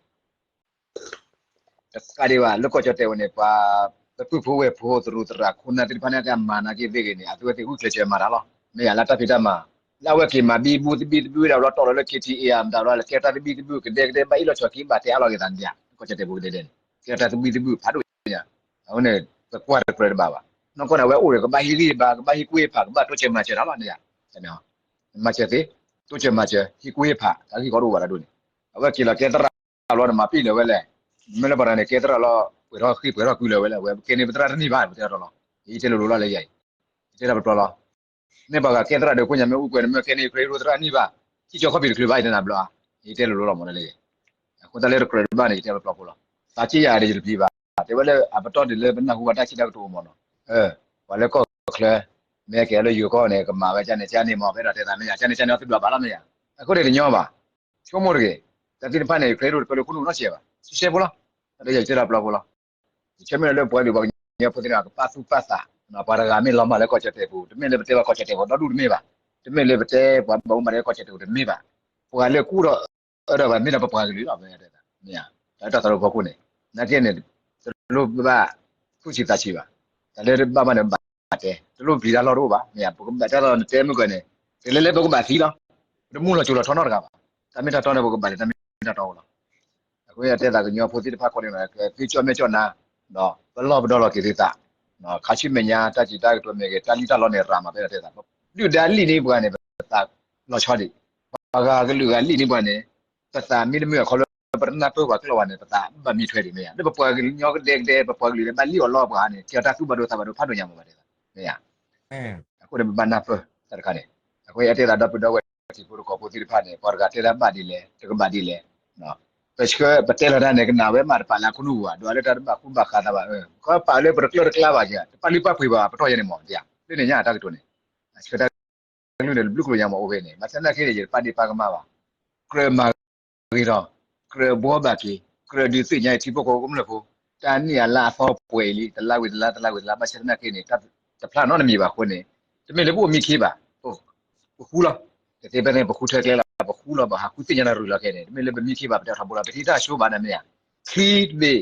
တကးဒံးဘၣ် လၢကီၢ်ကၠီၣ်တဲာ်ဝဲန့ၣ် ပှၤ ပပုၢ်ဖိဝဲၢ်ဖိ သရူးသရၣ် ခိၣ်နၢ်သ့ၣ်တဖၣ်န့ၣ် ကမၤနာ်က့သ့ၣ်ဂ့ၤန့ၣ် အသုဝဲသ့ၣ်ဂုာ်ကျဲးစၢးမၤတၢ်လီၤ. မ့ၢ်ဧါ လၢတၢ်ဖံးတၢ်မၤ လၢအဝဲက့ၤမၤဘံဘူသဘံသဘုဒီး လီၤတီၢ်လီၤလၢ K T A မတၤလီၤ လၢကဲတၢ်သဘံသဘု ကဒဲကဒဲ ဘၣ်အ့ၣ်လိာ်ဆိးက့ ဘၣ်တဲအါလီၤက့ၤသးန့ၣ် ကီၢ်ကၠီၣ်တဲာ်ပူၤကဒဲဒဲန့ၣ် ကဲတၢ်သဘံသဘုဖးဒိၣ်ညါ. အဝဲန့ၣ် ပကွၢ်တကြၢးတဘၣ်ဘၣ်. နီၢ်ကီၢ်န့ၣ် အဝဲအိၣ်ဒီး ကဘၣ်ဟံးဂံၢ်ဘါ ကဘၣ်ဟံးကွံာ်ဖး ကဘၣ်တိစၢၤမၤစၢၤတၢ်လီၤန့ၣ်ဧါ. မၤစၢၤသ့, တိစၢၤမၤစၢၤ ဟံးကွံာ်ဖး တၢ်ဂ့ၢ်ကီတအိၣ်ဘၣ်တၢ်ဒိၣ်န့ၣ်. အဝဲက့ၤလီၤကဲသရၣ်လီၤန့ၣ် မၤပံာ်လၢၤဝဲလဲၣ်. မ့ၢ်လၢပှၤတဂၤန့ၣ် ကဲသရၣ်လီၤ ပှဲၤထီၣ်ဃံပှဲၤထီၣ်ကုလၢၤဝဲလဲၣ် အဝဲကဲန့ၢ်ပသရၣ်တနံၣ်ဘၣ် ပတဲတၢ်လီၤ. ယတဲလိၤလိၤလီၤလၢယၤအံၤ, ယတဲတၢ်ပတီၢ်လီၤ. မ့ၢ်ပှၤဂၤကဲသရၣ်ဒီး ကိညါမ့ၢ်အိၣ်ကွဲးန့ၣ် မ့ၢ်ကဲန့ၢ် Karen Hero သရၣ်နံၣ်ဘၣ်, ထံကၠီခီၣ်ဖံးတချုးဘၣ် ယတဲနၤဘျီဧါ. ယတဲလိၤလိၤလီၤမးလၢယၤ. ဖိသၣ်လၢတကြၢးတဘၣ်န့ၣ် ယတဲပျီဖိလီၤ. သးက့ယၤဒီးယတပျံၤဘၣ်, တဲဝဲလၢအပတီၢ်ဒ်လၢပနၢ်ဟူဘၣ်တၢ်စံးတၢ်ကတိၤမ့ၢ်နီၤ, ပှၤလၢကီၢ်ချၢ မ့ၢ်ကဲလၢယိၤကီၢ်န့ၣ် ကမၤဝဲကန့ၣ်ကန့ၣ်မ့ၢ် ဖဲဒီးတဲသးမ့ၢ်ယၤ ကန့ၣ်ကန့ၣ် သုဒွးဘၣ်လီၤမ့ၢ်ယၤ, အဃိန့ၣ်တညီဘၣ်, ဆိကမိၣ်တဂ့ၤ, တၢ်သ့ၣ်တဖၣ်န့ၣ် ယကျဲဒိၣ်တပၢလၢခိၣ်နူာ်နီတစဲးဘၣ်, ရှဲရှဲဖိလီၤ, တၢ်တဲယၤယတဲဒၣ်ပျီဖိလီၤ. ယဆၢမုၢ်လၢပှၤကလုာ်ပှၤကညီဖိသ့ၣ်တဖၣ် ကပာ်သူၣ်ပာ်သး, ပှၤတဂၤမ့ၢ်လီၤမၢ်လၢကီၢ်ကၠီၣ်တဲာ်ပူၤ, တမ့ၢ်လၢပတဲဘၣ်ကီၢ်ကၠီၣ်တဲာ်ပူၤဒီဒူၣ်တမ့ၢ်ဘၣ်, တမ့ၢ်လၢပတဲပှၤဘၣ်မူဘၣ်ဒါလၢကီၢ်ကၠီၣ်တဲာ်ပူၤတမ့ၢ်ဘၣ်, ပှၤလၢကူၣ်ဒီးအၢဒီးပှၤမ့ၢ်ဒီးပပှၤကလုာ်လီၤ, မ့ၢ်ဧါ, တၢ်တၢ်သးလီဖိခိၣ်န့ၣ်, နာ်က့န့ၣ်, တလိၣ်ဘၣ်သူၣ်ဆံးသးဆံးဘၣ်, တၢ်လၢဘၣ်မးန့ၣ်ဘၣ်တဲ, တလိၣ်ပျံၤတၢ်လီၢ်တအိၣ်ဘၣ်, မ့ၢ်ဧါ, ပကဘၣ်တၢ်လီၢ်နတဲမုၢ်ကီၢ်န့ၣ်, တလဲၤလၢပကဘၣ်သံလီၤ, ပတမူလီၤစိၤလီၤထီနီတဂၤဘၣ်, တၢ်မ့ၢ်တၢ်တီန့ၣ် ပကဘၣ်လဲၤတၢ်မ့ၢ်တၢ်တီအိၣ်လီၤ. အဃိယတဲသးကညီဖိသ့ၣ်တဖၣ်ခီန့ၣ် ကသ့ကၠီၣ်မဲာ်ကၠီၣ်နါ, ဒီးပလီၢ်ပဒီလီၤက့ၤသုသး, ခါဆူမဲာ်ညါ တၢ်စံးတၢ်ကတိၤမ့ၢ်ဂ့ၤ တၢ်လံၣ်တၢ်လီန့ၣ် ရၤမးဖဲဒၣ်တဲသး, ဒုၣ်ဒါလံၣ်န့ၢ်ပှၤန့ၣ် ပသးလီၤဆီဒံး, ပှၤဂၤကလုာ်ဂၤလံၣ်န့ၢ်ပှၤန့ၣ်, ပသးမ့ၢ်တမုာ်အီၤခီလၢပတနၢ်ပၢၢ်ပှၤကျၢၢ်ဘၣ်န့ၣ် ပသးဘၣ်မံထွဲဒံးမ့ၢ်ဧါ, လၢပပှၤကညီကဒဲကဒဲ ပပှၤကလုာ်လၢဘၣ်လံၣ်အီၤလီပှၤန့ၣ် ကဲအီၤတၢ်သူၣ်ဘၣ်ဒိသးဘၣ်ဒိဖးဒိၣ်ညါမးဘၣ်တဲသး, မ့ၢ်ဧါ. အဃိန့ၣ် ပဘၣ်နၢ်ပၢၢ်တၢ်တခါန့ၣ်, အဃိယတဲသးဒီပုၢ်ဒီဝဲၢ်ထံဖိကီၢ်ဖိသ့ၣ်တဖၣ်န့ၣ် ပှၤတဂၤတဲတၢ်ဘၣ်ဒ်လဲၣ် တကဘၣ်ဒ်လဲၣ်, ပဆှၢပတဲလီၤတၢ်န့ၣ် ကနၣ်ဝဲမးတပာ်လၢအခိၣ်နူာ်ပူၤဘၣ်, ဒွးလၢတၢ်တဘၣ်ဃူဘၣ်ဃးသးဘၣ်, ခီပာ်လၢပတကျၢၢ်တကျါဘၣ်ယၤ တပာ်လုၢ်ပာ်ပှ့ၤဘၣ် ပတီၢ်ယဲန့ၣ်မး, ဒ်န့ၣ်ညါတၢ်ကတိၤန့ၣ်, အဆှၢတၢ် ကလုၢ်န့ၣ် ဘျုးကျိၤညါမးအိၣ်ဖဲန့ၣ် ဘၣ်ဆၣ်သနာ်က့န့ၣ် ယတပာ်ဒ့ၣ်ပာ်ကမၣ်ဘၣ်, ကြၢးမၤဂ့ၤထီၣ်, ကြၢးဘှီဘၣ်က့ၤ, ကြၢးဒုးသ့ၣ်ညါအံၤထံဖိကီၢ်ဖိကမျၢၢ်ဖိ, တၢ်နံၣ်အလါအသီပှဲၤအံၤလံ တလါဝံၤတလါ တလါဝံၤတလါ ဘၣ်ဆၣ်သနာ်က့န့ၣ် တဖျါနီတမံၤဘၣ်အဃိန့ၣ်, တမ့ၢ်လၢပအိၣ်မံခ့ဘၣ်, ပဃူလီၤ, တသ့ဖဲန့ၣ် ပဃူထၢကျဲလီၤ ပဃူလီၤ ပဟးဃုသ့ၣ်ညါတၢ်ရူၢ်လီၤခဲန့ၣ် တမ့ၢ်လၢပမံခ့ဘၣ် ပတၢ်ထီဘိလီၤ ပထံၣ်တၢ်ဆိဘၣ်န့ၣ်မ့ၢ်ဧါ, ချံတဘ့ၣ်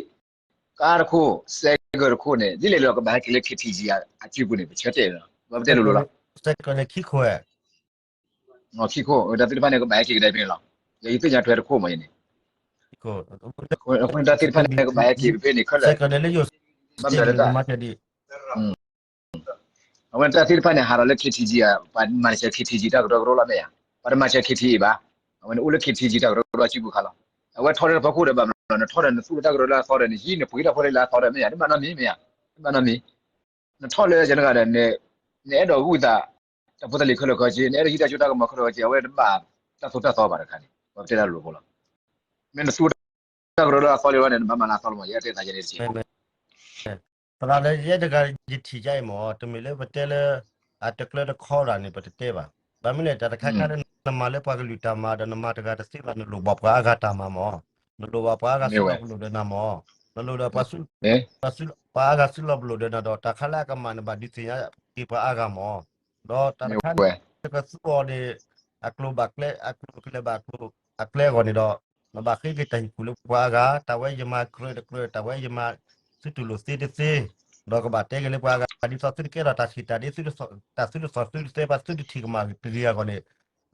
ကါတခိၣ် စဲကၢၢ်တခိၣ်န့ၣ် ဒ်လဲၣ်လီၤ ကဘၣ်ဟဲက့ၤလၢ ခ့ထံကံ အစုပူၤန့ၣ် ပဆၢတဲာ်လီၤ ပတဲလိၤလိၤလီၤ. ခံခိၣ်, တၢ်သ့ၣ်တဖၣ်န့ၣ် ကဘၣ်ဟဲက့ၤကဒါဖဲန့ၣ်လီၤ. ယသ့ၣ်ညါထွဲတခိၣ်မးယန့ၣ်, အဃိတၢ်သ့ၣ်တဖၣ်န့ၣ် ကဘၣ်ဟဲက့ၤဖဲန့ၣ်ခဲလၢာ်, ဘၣ်မနုၤလဲၣ် အဝဲတၢ်သ့ၣ်တဖၣ်န့ၣ် ဟးထီၣ်လၢ ခ့ထံကံ ပှၤမၤတၢ်ဆဲး ခ့ထံကံ တၢ်ကရၢကရိလီၤမ့ၢ်ဧါ, ပှၤတမၤဆဲး ခ့ထံအံၤဘၣ်, အဝဲန့ၣ်အိၣ်လၢ ခ့ထံကံ တၢ်ကရၢကရိအစုပူၤခါလီၤ. အဝဲထီၣ်လၢတဖီခိၣ်ဒီးဘၣ်မနုၤလီၤ နထီၣ်ဒီးနသူၣ်လၢတၢ်ကရၢလၢအသီဒီး နဟံးနပှ့ၤတၢ်ဖိလၢအသီဒီးမ့ၢ်ဧါ, တဘၣ်နီတမံၤမ့ၢ်ဧါ, တဘၣ်နီတမံၤ, နထီၣ်လၢယနဂၤဒီး နအဲၣ်ဒိးဂုာ်သး တၢ်ဖိတၢ်လံၤခဲလၢာ်ခဲဆ့ နအဲၣ်ဒိးဟံးတၢ်စိတၢ်ကမီၤခဲလၢာ်ခဲဆ့ အဝဲတဘၣ်တၢ်သိၣ်တၢ်သီဘၣ်တခါန့ၣ် ပှၤတဲတၢ်လိၤဖိလီၤ. မ့ၢ်နသူၣ်တၢ်ကရၢလၢအသီလံလီၤန့ၣ် နဘၣ်မၤလၢအသီလီၤမး ယအဲၣ်တဲသးယဲန့ၣ်တက့ၢ်. သရၣ်လၢယဲတဂၤယထံၣ်ယါအံၤမး တမ့ၢ်လၢပတဲလၢ အတကျၢတခီဒၣ်န့ၣ် ပတတဲဘၣ်. ဘၣ်မနုၤလဲၣ် တၢ်တခါခါလၢနမၤလၢပှၤကလုာ်တၢ်မၤဒီးနမၤတဂၤတသ့ဘၣ် နလိၣ်ဘၣ်ပှၤအါဂၤတၢ်မၤမး, နလိၣ်ဘၣ်ပှၤအါဂၤစုလီၢ်ပလိာ်ဒီးနၤမး, နလိၣ်ဒီး ပှၤအါဂၤစုလီၢ်ပလိာ်ဒီးနၤဒီး တၢ်ခါလၢအကမၣ်န့ၣ် ဘၣ်ဒုးသ့ၣ်ညါက့ၤပှၤအါဂၤမး, ဒီးတၢ်တခါန့ၣ် နကသူအီၤန့ၣ် အကျိၤဘၣ်ကျဲ အကျိၤကလဲၤဘၣ်အကျိၤအကျဲအဂီၢ်န့ၣ်ဒီး နဘၣ်ဃ့က့ၤတၢ်ဟ့ၣ်ကူၣ်လၢပှၤအါဂၤ တၢ်ဝဲယမၤကြၢးတကြၢး တၢ်ဝဲယမၤသုတလိၣ်သ့တသ့, ဒီးကဘၣ်တဲက့ၤလၢပှၤအါဂၤ ဒ်သိးသုတကဲထီၣ်တၢ်ဆံးတၢ်ဒ့ တၢ်သုတသိၣ်သုတသဲ ပှၤသုတထံၣ်ကမၣ်တဂ့ၤအဂီၢ်န့ၣ်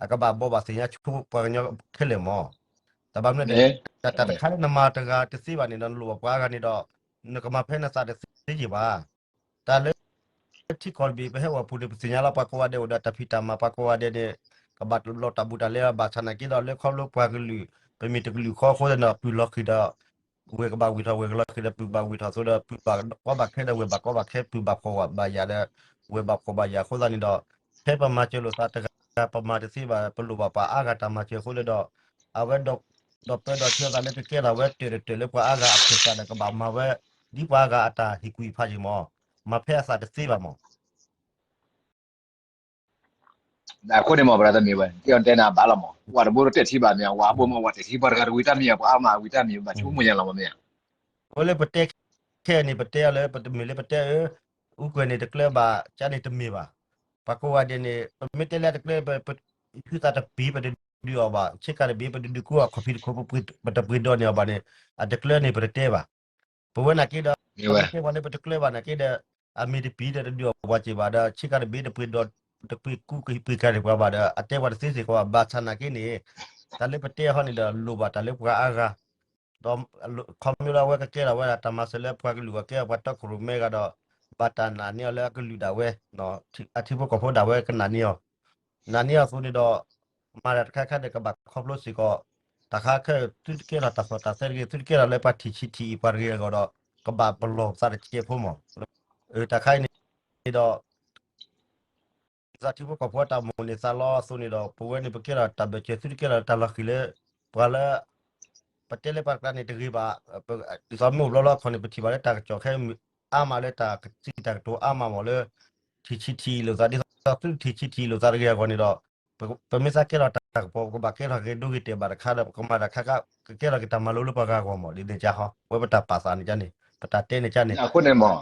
အကဘၣ်ဘိးဘၣ်သ့ၣ်ညါဆိပှၤကညီခဲလၢာ်မး. တၢ်ဘၣ်မနုၤလဲၣ် တၢ်တခါလၢနမၤတဂၤတသ့ဘၣ်န့ၣ်ဒီး နလိၣ်ဘၣ်ပှၤအါဂၤန့ၣ်ဒီး နကမၤဖဲနသးတသ့ယံၤဘၣ်. တၢ်လၢ ထံကီၢ်တဘ့ၣ် ပဟဲအိၣ်အပူၤန့ၣ် ပသ့ၣ်ညါလီၤ ပှၤကိးဂၤဒဲးအိၣ်ဒီးတၢ်ဖံးတၢ်မၤ ပှၤကိးဂၤဒဲးန့ၣ် ကဘၣ်လီၤတၢ်ဘူးတၢ်လဲ ဘၣ်ဆၣ်နာ်က့ဒီး လၢခီဖျိပှၤကလုာ် ပမ့ၢ်တကလုာ်ဃီအဃိသတးန့ၣ် ပုၢ်လီၤဃံၤဒီး ဝဲၢ်ကဘၣ်ဝံၣ်ထီၣ် ဝဲၢ်ကလီၤဃံၤဒီး ပုၢ်ဘၣ်ဝံၣ်ထီၣ်အသိးဒီး ပုၢ်ဘၣ်ကီဘၣ်ခဲဒီး ဝဲၢ်ဘၣ်ကီဘၣ်ခဲ ပုၢ်ဘၣ်ဖှီၣ်ဘၣ်ယာ်ဒီး ဝဲၢ်ဘၣ်ဖှီၣ်ဘၣ်ယာ်အဃိသတးန့ၣ်ဒီး ဖဲပမၤစၢၤလိာ်သးတဂၤ ပမၤတသ့ဘၣ် ပလိၣ်ဘၣ်ပှၤအါဂၤတၢ်မၤစၢၤအဃိန့ၣ်ဒီး အဝဲဒီး ဒီးပၢဒီးဆှၢသးလၢကကဲထီၣ်ဝဲတၢၢ်တတၢၢ်လၢပှၤအါဂၤအဖျၢၣ်သးဒီး ကဘၣ်မၤဝဲ ဒ်ပှၤအါဂၤအတၢ်ဟ့ၣ်ကူၣ်ဟ့ၣ်ဖးယံၤမး မၤဖဲအသးတသ့ဘၣ်မး. အဃိန့ၣ်မး ပရၢတမံၤဝဲ ကဲအီၤတဲနၤဘၣ်လီၤမး ဝဲတဘိတတဲာ်ထံဘၣ်မ့ၢ် ဝဲအဘိမး ဝဲတဲာ်ထံ ပှၤတဂၤတဝံၤတၢ်မံၤ ပှၤအါမးဝံၤတၢ်မံၤ ဘၣ်ဆိကမိၣ်ညါလီၤမးမ့ၢ်ဧါ. အဝဲလၢပတဲခဲအံၤန့ၣ် ပတဲအီၤလၢ ပတမ့ၢ်လၢပတဲအၢ အူကွဲၤန့ၣ်တကျၢဘၣ် ကန့ၣ်တမ့ၢ်ဘၣ်. ပှၤကိးဂၤဒဲးန့ၣ် ပမ့ၢ်တဲလၢအတကျၢ ပ ဖုသးတပ့ၤ ပတဒုးအီၤဘၣ် ဆ့ကၤတဘ့ၣ် ပတဒုးကူအီၤ ခီၣ်ဖံးတခိၣ် ပတပှ့ၤဒီးန့ၢ်အီၤဘၣ်န့ၣ် အတကျၢန့ၣ် ပတတဲဘၣ်. ပဝဲနာ်က့ဒီး ပှၤတတဲပှၤလၢပတကျၢဘၣ်နာ်က့ဒီး အမ့ၢ်တပံၤဒီးတဒုးအီၤပှၤစ့ၢ်ဘၣ်ဒီး ဆ့ကၤတဘ့ၣ် တပှ့ၤဒီး တပှ့ၤကူကဟံးပှ့ၤကၤန့ၢ်ပှၤဘၣ်ဒီး အတဲပှၤတသ့စ့ၢ်ကီးဘၣ် ဘၣ်ဆၣ်နာ်က့န့ၣ် တၢ်လၢပတဲအဟီန့ၣ်ဒီး လိၣ်ဘၣ်တၢ်လၢပှၤအါဂၤ ဒီးခီဖျိလၢအဝဲကကဲထီၣ်ဝဲဒၣ်တၢ်မၤစၢၤလၢပှၤကလုာ်အကဲ ပှၤတီခိၣ်ရိၣ်မဲဂၤဒီး ဘၣ်တၢ်နာ်န့ၢ်အီၤလၢအကလုာ်ဒၣ်ဝဲ အထံဖိကီၢ်ဖိဒၣ်ဝဲကနာ်န့ၢ်အီၤ နာ်န့ၢ်အီၤအသိးန့ၣ်ဒီး မၤတၢ်တခါခါဒီးကဘၣ်ခီဖျိစ့ၢ်ကီး တၢ်ခါခဲ သုတကဲထီၣ်တၢ်သီၣ်တၢ်သဲတဂ့ၤ သုတကဲထီၣ်လၢပှၤထံၣ်ဆံးထံၣ်အံၤပှၤတဂ့ၤအဂီၢ်ဒီး ကဘၣ်ပလီၢ်ပသးတကဲဖိမး တၢ်ခါအံၤန့ၣ်ဒီး သးထံဖိကီၢ်ဖိတၢ်မိၣ်န့ၢ်သးလီအသိးန့ၣ်ဒီး ပဝဲန့ၣ်ပကဲထီၣ်တၢ်ဘၢၣ်စၢၤ သုတကဲထီၣ်တၢ်လီၤဃံၤလၢ ပှၤလၢ ပတဲလၢပှၤတကျါန့ၣ်တဂ့ၤဘၣ်, ဒ်သိးမ့ၢ်အိၣ်ဘျီလီၤအခီၣ်န့ၣ် ပထံၣ်ဘၣ်လၢတၢ်ကစီၣ်ခဲအံၤ အါမးလၢတၢ်ကစံးတၢ်ကတိၤအါမးမးလၢ ထံၣ်ဆံးထံၣ်အံၤလိာ်သး ဒ်သိးသုထံၣ်ဆံးထံၣ်လိာ်သးတဂ့ၤအဂီၢ်န့ၣ်ဒီး ပမ့ၢ်သးကဲထီၣ်တၢ်ကပီၤ ပကဘၣ်ကဲထီၣ်ဂ့ၤဒိဂ့ၤတဲာ်ဘၣ်တခါဒီး ပကမၤတၢ်ခါခါ ကကဲထီၣ်က့ၤတၢ်မၤလိလၢပှၤဂၤအဂီၢ်မး ဒ်န့ၣ်ကဟီ ဝဲပတၢ်ပာ်သးန့ၣ်ကန့ၣ် ပတၢ်တဲန့ၣ်ကန့ၣ် အဃိန့ၣ်မး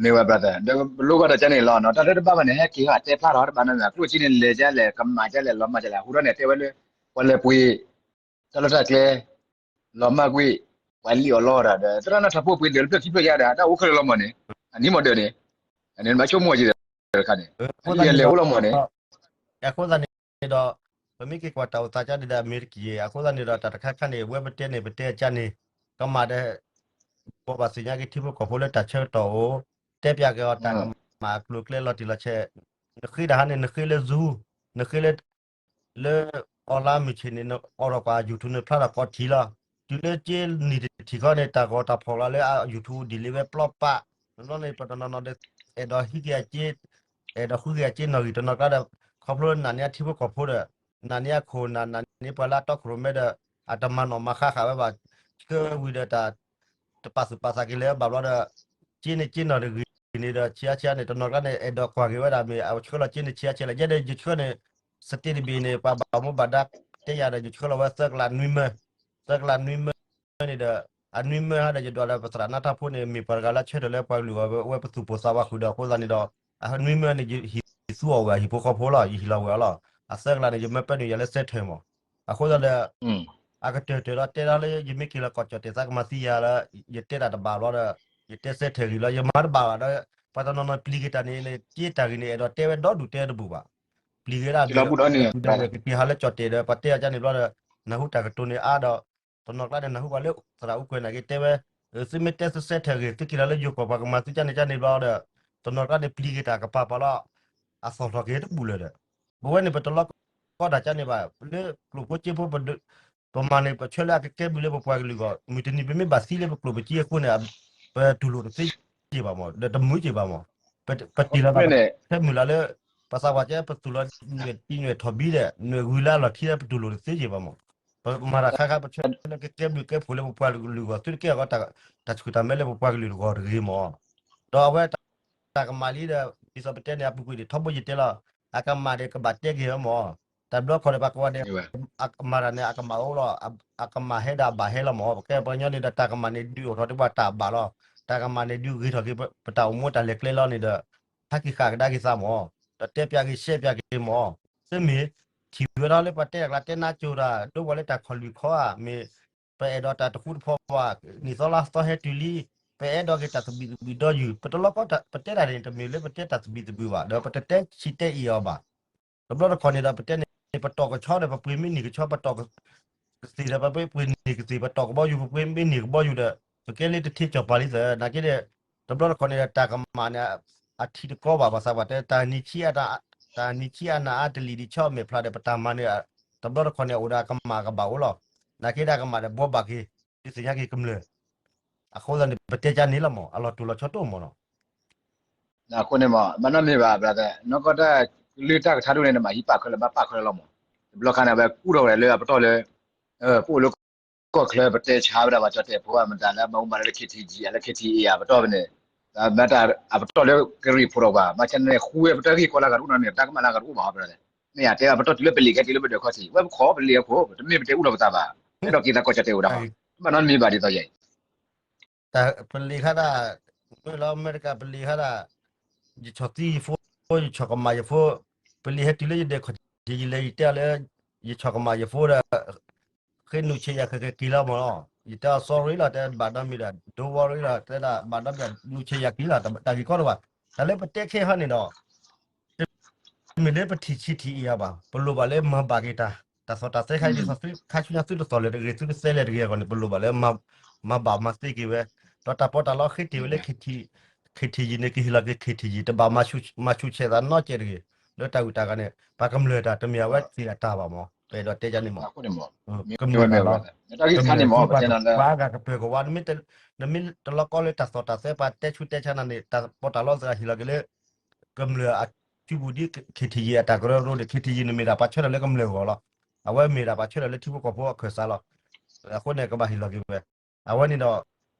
မ့ၢ်ဝဲဘၣ်သး ဒီးပလိၣ်ဘၣ်ဒီးကန့ၣ်လီၤ တၢ်လၢတဘၣ်ဘၣ်န့ၣ် ဟဲက့ၤဟီၣ်တဲဖျါထီၣ်တဘၣ်နီတမံၤ ကျိၣ်စ့န့ၣ် လဲၤကလဲၣ် ကမၣ်ကလဲၣ် လီၤမၢ်ကလဲၣ် အဃိဒီးန့ၣ် တဲဝဲလၢ ပှၤလဲၤပှ့ၤ တၢ်လီၢ်တၢ်ကျဲ လီၤမၢ်ကွံာ် ပှၤလံၣ်အီၣ်လီအီၣ်တၢ်ဒီး သရၣ်နီၢ်ထးဖိပှ့ၤဒၢးလၢဖျၢၣ်ခံဖျၢၣ်ယါဒီး တၢ်အိၣ်ခဲလၢာ်လီၤမၢ်န့ၣ် အနံၤမီၢ်ဒၢးန့ၣ် နဘၣ်ဆိကမိၣ်က့ၤတခါန့ၣ် အလံၣ်အလဲၢ်အိၣ်လီၤမၢ်န့ၣ် အဃိသတးန့ၣ်ဒီး ပမ့ၢ်က့ၤကွၢ်တၢ်အိၣ်သးကန့ၣ်ဒီး အမ့ၢ်တက့ၢ် အဃိသတးန့ၣ်ဒီး တၢ်တခါခါန့ၣ် ဝဲပတဲန့ၣ် ပတဲကန့ၣ် ကမၣ်ဒီး ဘိးဘၣ်သ့ၣ်ညါက့ၤထံဖိကီၢ်ဖိလၢတၢ်ဆၢကတီၢ်အိၣ် တဲပၠးက့ၤအီၤတၢ်ကမၣ်အကျိၤအကျဲလီၤတံၢ်လီၤဆဲး နဃ့တၢ်ဟါန့ၣ် နဃ့လၢ Zoom နဃ့လၢ လၢ online မုၢ်ဆ့ၣ်န့ၣ် နအိးထီၣ်ကွၢ် YouTube နဖျါထီၣ်ကိးထံလီၤ. တုၤလၢက့နံၣ်တထံၣ်ဃီန့ၣ် တၢ်ဂီၤတၢ်ဖီၣ်လီၤလၢအ YouTube ဒ်လဲၣ်ဝဲပျီပာ် နီၢ်နီၢ်န့ၣ် ပတနီၤနီၤဒီး အဲၣ်ဒိးဟံးက့ၤအက့ အဲၣ်ဒိးဃုက့ၤအက့နီၣ်ဂံၢ်တနီၤကျါဒီး ခီဖျိလၢနာ်န့ၢ်အထံဖိကီၢ်ဖိဒီး နာ်န့ၢ်အခိၣ်နၢ် နာ်န့ၢ်ပှၤလၢအတီခိၣ်ရိၣ်မဲဒီး အတမၤနီၣ်မၤဃါဃာ်ဝဲဘၣ် ဆှၢဝံၤဒီးတၢ် တပာ်သူၣ်ပာ်သးက့ၤလၢဘၣ်ဘျီဒီး က့န့ၣ်က့နီၣ်တဂ့ၤန့ၣ်ဒီး ဆံးအါဆံးအါန့ၣ် တနီၤကျါန့ၣ် အဲၣ်ဒိးကွၢ်က့ၤဝဲဒၣ်မ့ၢ် အဆှၢလီၤက့န့ၣ် ဆံးအါဆံးလၢ ယဲဒီးယဆှၢန့ၣ် စတ့တဘ့ၣ်န့ၣ် ပှၤဘၣ်မူဘၣ်ဒါတဲယၤဒီး ယဆှၢလီၤဝဲသၢကလးနွံမၢ သၢကလးနွံမၢန့ၣ်ဒီး အနွံမၢဟါဒီး ယဒွးလၢပသရၣ်နီၢ်ထးဖိန့ၣ် မ့ၢ်ပှၤတဂၤလၢဆၢထၢၣ်လၢပှၤကလုာ်အဂီၢ် ဝဲပသူၣ်ပိၢ်သးဝးဃုာ်ဒီး အဃိသတးန့ၣ်ဒီး အနွံမၢန့ၣ် ယဟံးသူအီၤဝဲ ဟံၣ်ဖိဃီဖိလီၤ ယဟံးလီၤဝဲအီၤလီၤ. အသၢကလးန့ၣ် ယမၢပဲနုာ်ယၤလၢစဲးထၢၣ်မး အဃိသတးဒီး အကတၢၢ်တၢၢ်ဒီးတဲဒၣ်လၢ ယမ့ၢ်က့ၤလီၤကီၢ်ကၠီၣ်တဲာ်သးကမၤသံယၤလၢ ယတဲတၢ်တဘၣ်ဘျီဒီး ယတဲစဲးထၢၣ်ဂ့ၤလီၤ ယမၤတဘၣ်ဘၣ်ဒီး ပှၤတနီၤနီၤပျံၤက့ၤတၢ်န့ၣ် က့တၢ်ဂ့ၤန့ၣ် အဲၣ်ဒိးတဲဝဲဒီဒူၣ်တဲတဘူၣ်ဘၣ်. ပျံၤက့ၤဒၣ်ဒီး က့ၤဟးလၢကၠီၣ်တဲာ်ဒီး ပှၤတဲအီၤကန့ၣ်ဘျီဒီး နၢ်ဟူတၢ်ကတိၤန့ၣ်အါဒီး တနီၤကျါန့ၣ် နၢ်ဟူဘၣ်လၢသရၣ်အူကွဲၤနာ်က့တဲဝဲ သုမ့ၢ်တဲသုစဲးထၢၣ်ဂ့ၤ သုက့ၤလီၤလၢယိၤကီၢ်ပှၤကမၤသုကန့ၣ်ကန့ၣ်ဘျီဒီး တနီၤကျါန့ၣ်ပျံၤက့ၤတၢ်ကပၤပၤလီၤ အသီၣ်ထီၣ်က့ၤတဘူၣ်လၢၤဒီး ပဝဲန့ၣ် ပတလီၤကီတၢ်ကန့ၣ်ဘၣ် လၢကျိၣ်ဖိစ့ဖိ ပမၤန့ၣ် ပဆၢလၢအကကဲဘျုးလၢပပှၤကလုာ်အဂီၢ် မုၢ်တနံၤပမ့ၢ်ဘၣ်သံလၢပကျိၣ်ပစ့အဃိန့ၣ် ပတူၢ်လိာ်တသ့က့ဘၣ်မး ဒီးတမုာ်က့ဘၣ်မး ပတ့ၢ်လီၤဘၣ် ခဲမုၢ်လၢ်လၢ ပသးပှၢ်ကဲ ပသူၣ်လီၤနွဲၣ်တံၢ်နွဲၣ်ထီၣ်ဘံဒီး နွဲၣ်ဂုၤလၢအလီၢ်ခံဒီး ပတူၢ်လိာ်တသ့က့ဘၣ်မး ပမၤတၢ်ခါခါ ပဆၢလၢကကဲဘျုးကဲဖှိၣ်လၢပပှၤကလုာ်အဂီၢ် သုတကဲအဂီၢ် တၢ်ဆှုၣ်တၢ်မဲလၢပပှၤကလုာ်တဂီၢ်တဂ့ၤမး ဒီးအဝဲ တၢ်ကမၣ်လံဒီး ဒ်သိးပတဲန့ၣ် အပူၤကွံာ်န့ၣ် ထီဘိယတဲလီၤ အကမၣ်ဒီးကဘၣ်တဲက့ၤဝဲမး တၢ်ဘျီခီၣ်ဒီး ပှၤကိးဂၤဒဲး အကမၣ်တၢ်န့ၣ် အကမၣ်အိၣ်လီၤ အကမၣ်ဟဲဒီးအဘၣ်ဟဲလီၤမး ပကဲပှၤကညီန့ၣ်ဒီး တၢ်ကမၣ်န့ၣ် ဒုးအိၣ်ထီၣ်ဒ်ပှၤတၢ်ဘၣ်လီၤ တၢ်ကမၣ်န့ၣ် ဒုးဂ့ၤထီၣ်က့ၤပတၢ်အိၣ်မူတၢ်လဲၤကျဲလီၤန့ၣ်ဒီး ဟဲက့ၤဃၣ်ကဒါက့ၤသးမး ဒီးတဲပၠးက့ၤရှဲပၠးက့ၤမး သုမ့ၢ်ထံၣ်ဝဲဒၣ်လၢပှၤတဲတၢ်ကျါတဲနါကၠိတၢ် ဒိပှၤလၢတၢ်ခီၣ်လွံၢ်ခီဧါ မ့ၢ် ပအဲၣ်ဒိးတၢ်တဃူတဖိးဘၣ် နံၣ်သီလါသီဟဲတုၤလံ ပအဲၣ်ဒိးက့ၤတၢ်သဘံၣ်သဘုၣ်ဒီယုၢ် ပတလီၤကီ ပတဲတၢ်န့ၣ် တမ့ၢ်လၢပတဲတၢ်သဘံၣ်သဘုၣ်ဘၣ် ဒီးပတတဲဆံးတဲအ့ၣ်အီၤဘၣ် တဘျီတခီၣ်န့ၣ်ဒီး ပတဲန့ၣ် ပတီၢ်ကဆီဒီး ပပှ့ၤမ့ၢ်န့ၢ်ကဆီ ပတီၢ်ကသ့ၣ်ဒီး ပပှ့ၤန့ၢ်ကသ့ၣ် ပတီၢ်ကဘီယူၤ ပပှ့ၤမ့ၢ်န့ၢ်ကဘီယူၤဒီး ပကဲလၢတထံကၠီၣ်ပၤလံသၢ နာ်က့ဒီး တဘျီတခီၣ်န့ၣ်ဒီး တၢ်ကမၣ်န့ၣ် အထံတကီဘၣ် ပှၤသးပှၢ်တဲ တၢ်နံၤဆံးအနၤအါတလံၤဒံး ဆီမဲာ်ဖျါဒီး ပတၢ်မၤန့ၣ် တဘျီတခီၣ်န့ၣ် အိၣ်ဒီးအကမၣ်ကဘၣ်အိၣ်လီၤ နာ်က့ဒီးအကမၣ်ဒီးဘှီဘၣ်က့ၤ ဒုးသ့ၣ်ညါက့ၤကမျၢၢ် အဃိသတးန့ၣ် ပတဲကန့ၣ်လီၤမး အလီၤတိၢ်လီၤဆီတအိၣ်မးနီၤ အဃိန့ၣ်မး ဘၣ်နီတမံၤဘၣ် ဘၣ်သး နီၢ်ကီၢ်တၢ်ကလုၢ်တၢ်ကထါဒိၣ်န့ၣ် နဘၣ်ဟံးပာ်ခၢလၢၤ ဘၣ်ပာ်ခၢလၢၤလီၤမး တဘျီခါန့ၣ် အဝဲကူၣ်ထီၣ်ဝဲဒၣ်လၢအပတီၢ်လၢ ပအိၣ်လၢကီၢ်ချၢ ပတဲဆါဝဲဒၣ်ပှၤကၠီၣ်တဲာ်ဖိ မတၤလၢမၤမၤလၢ K T G လၢ K T A အပတီၢ်ဖဲန့ၣ် မ့ၢ်တၢ်အပတီၢ်လၢကရံၣ်ဖိးထီၣ်ဘၣ် ဘၣ်ဆၣ်န့ၣ် ဃူဝဲပတၢ်ဂ့ၢ်ကီလၢဂၤတအိၣ်နီတမံၤ တၢ်ကမၣ်လၢဂၤတအိၣ်ဘၣ်ဟီဖဲန့ၣ် မ့ၢ်ယတဲအပတီၢ်တုၤလၢပလံာ်ကဲတုၤလၢပဒၢးခီၣ်ထံး ဝဲပခီၣ်ပလံာ်အခိၣ် တမ့ၢ်ပတဲအိၣ်ထီၣ်ပသးဘၣ် အဲၣ်ဒိးက့ၤသးကီၢ်ကၠီၣ်တဲာ်အိၣ်ဒၣ် ဘၣ်နီတမံၤဘၣ်ဒ်သိးယဲ တၢ်ပလံာ်ခါဒၣ် မ့ၢ်လၢအမဲရကၤပလံာ်ခါဒၣ် ယဆီၣ်သံယဖိ ယဆီၣ်ကမၣ်ယဖိ ပလံာ်ဟဲတုၤလၢယဒဲးခီၣ်ထံးယလဲၤ ယတဲအီၤလၢ ယဆီၣ်ကမၣ်ယဖိဒီး ဃ့နုာ်ဆဲးယၤခဲက့ၤလီၤမးလီၤ ယတဲအီၤ sorry လီၤ တဲဘၣ်ဒီမ့ၢ်ဒီး don't worry လီၤ တဲဒၣ်ဘၣ်ဒီမ့ၢ် နုာ်ဆဲးယၤက့ၤလီၤ တၢ်ဂ့ၢ်ကီတဘၣ် တၢ်လၢပတဲခဲဟီန့ၣ်ဒီး တမ့ၢ်လၢပထံၣ်ဆံးထံၣ်အ့ၣ်အီၤဘၣ် ပလိၣ်ဘၣ်လၢမၤဘၣ်က့ၤတၢ် တၢ်သီၣ်တၢ်သဲခါအံၤ ဒ်သိးသုခါဆူညါသုတသီၣ်လၢၤတဂ့ၤ သုတသဲလၢၤတဂ့ၤအဂီၢ်န့ၣ် ပလိၣ်ဘၣ်လၢ မၤဘၣ်မၤသ့က့ၤဝဲ ဒီးတၢ်ပီးတၢ်လီဃ့တ့ၢ်ဝဲလၢ K T G န့ၣ် ကဟ့ၣ်လီၤက့ၤ K T G တဘၣ်မၤဆူၣ်ဆဲးသးနီတစဲးတဂ့ၤ လၢတၢ်ဂုၤတၢ်ဂၤန့ၣ် ပှၤကမျၢၢ်တၢ် တမ့ၢ်အဝဲသ့ၣ်အတၢ်ဘၣ်မး ပအဲၣ်ဒိးတဲဒ်န့ၣ်မး ကမျၢၢ်တၢ်လီၤ ကမျၢၢ်တၢ်လီၤ ပှၤအါဂၤကပၢၤကဝါ နမ့ၢ်တလီၤကီလၢတၢ်သီၣ်တၢ်သဲ ပှၤတဲဆူၣ်တဲဆါနၤန့ၣ် တၢ်ပီးတၢ်လီသ့ၣ်ဟ့ၣ်လီၤက့ၤလၢ ကမျၢၢ်အစုပူၤဒ် K T G အတၢ်ကရၢကရိန့ၣ် K T G န့ၣ်မ့ၢ်ဒၣ်ပှၤဆၢထၢၣ်လၢကမျၢၢ်အဂီၢ်လီၤ. အဝဲမ့ၢ်ဒၣ်ပှၤဆၢထၢၣ်လၢထံဖိကီၢ်ဖိအခၢၣ်စးလီၤ. အဃိန့ၣ် ကဘၣ်ဟ့ၣ်လီၤက့ၤဝဲ, အဝဲန့ၣ်ဒီး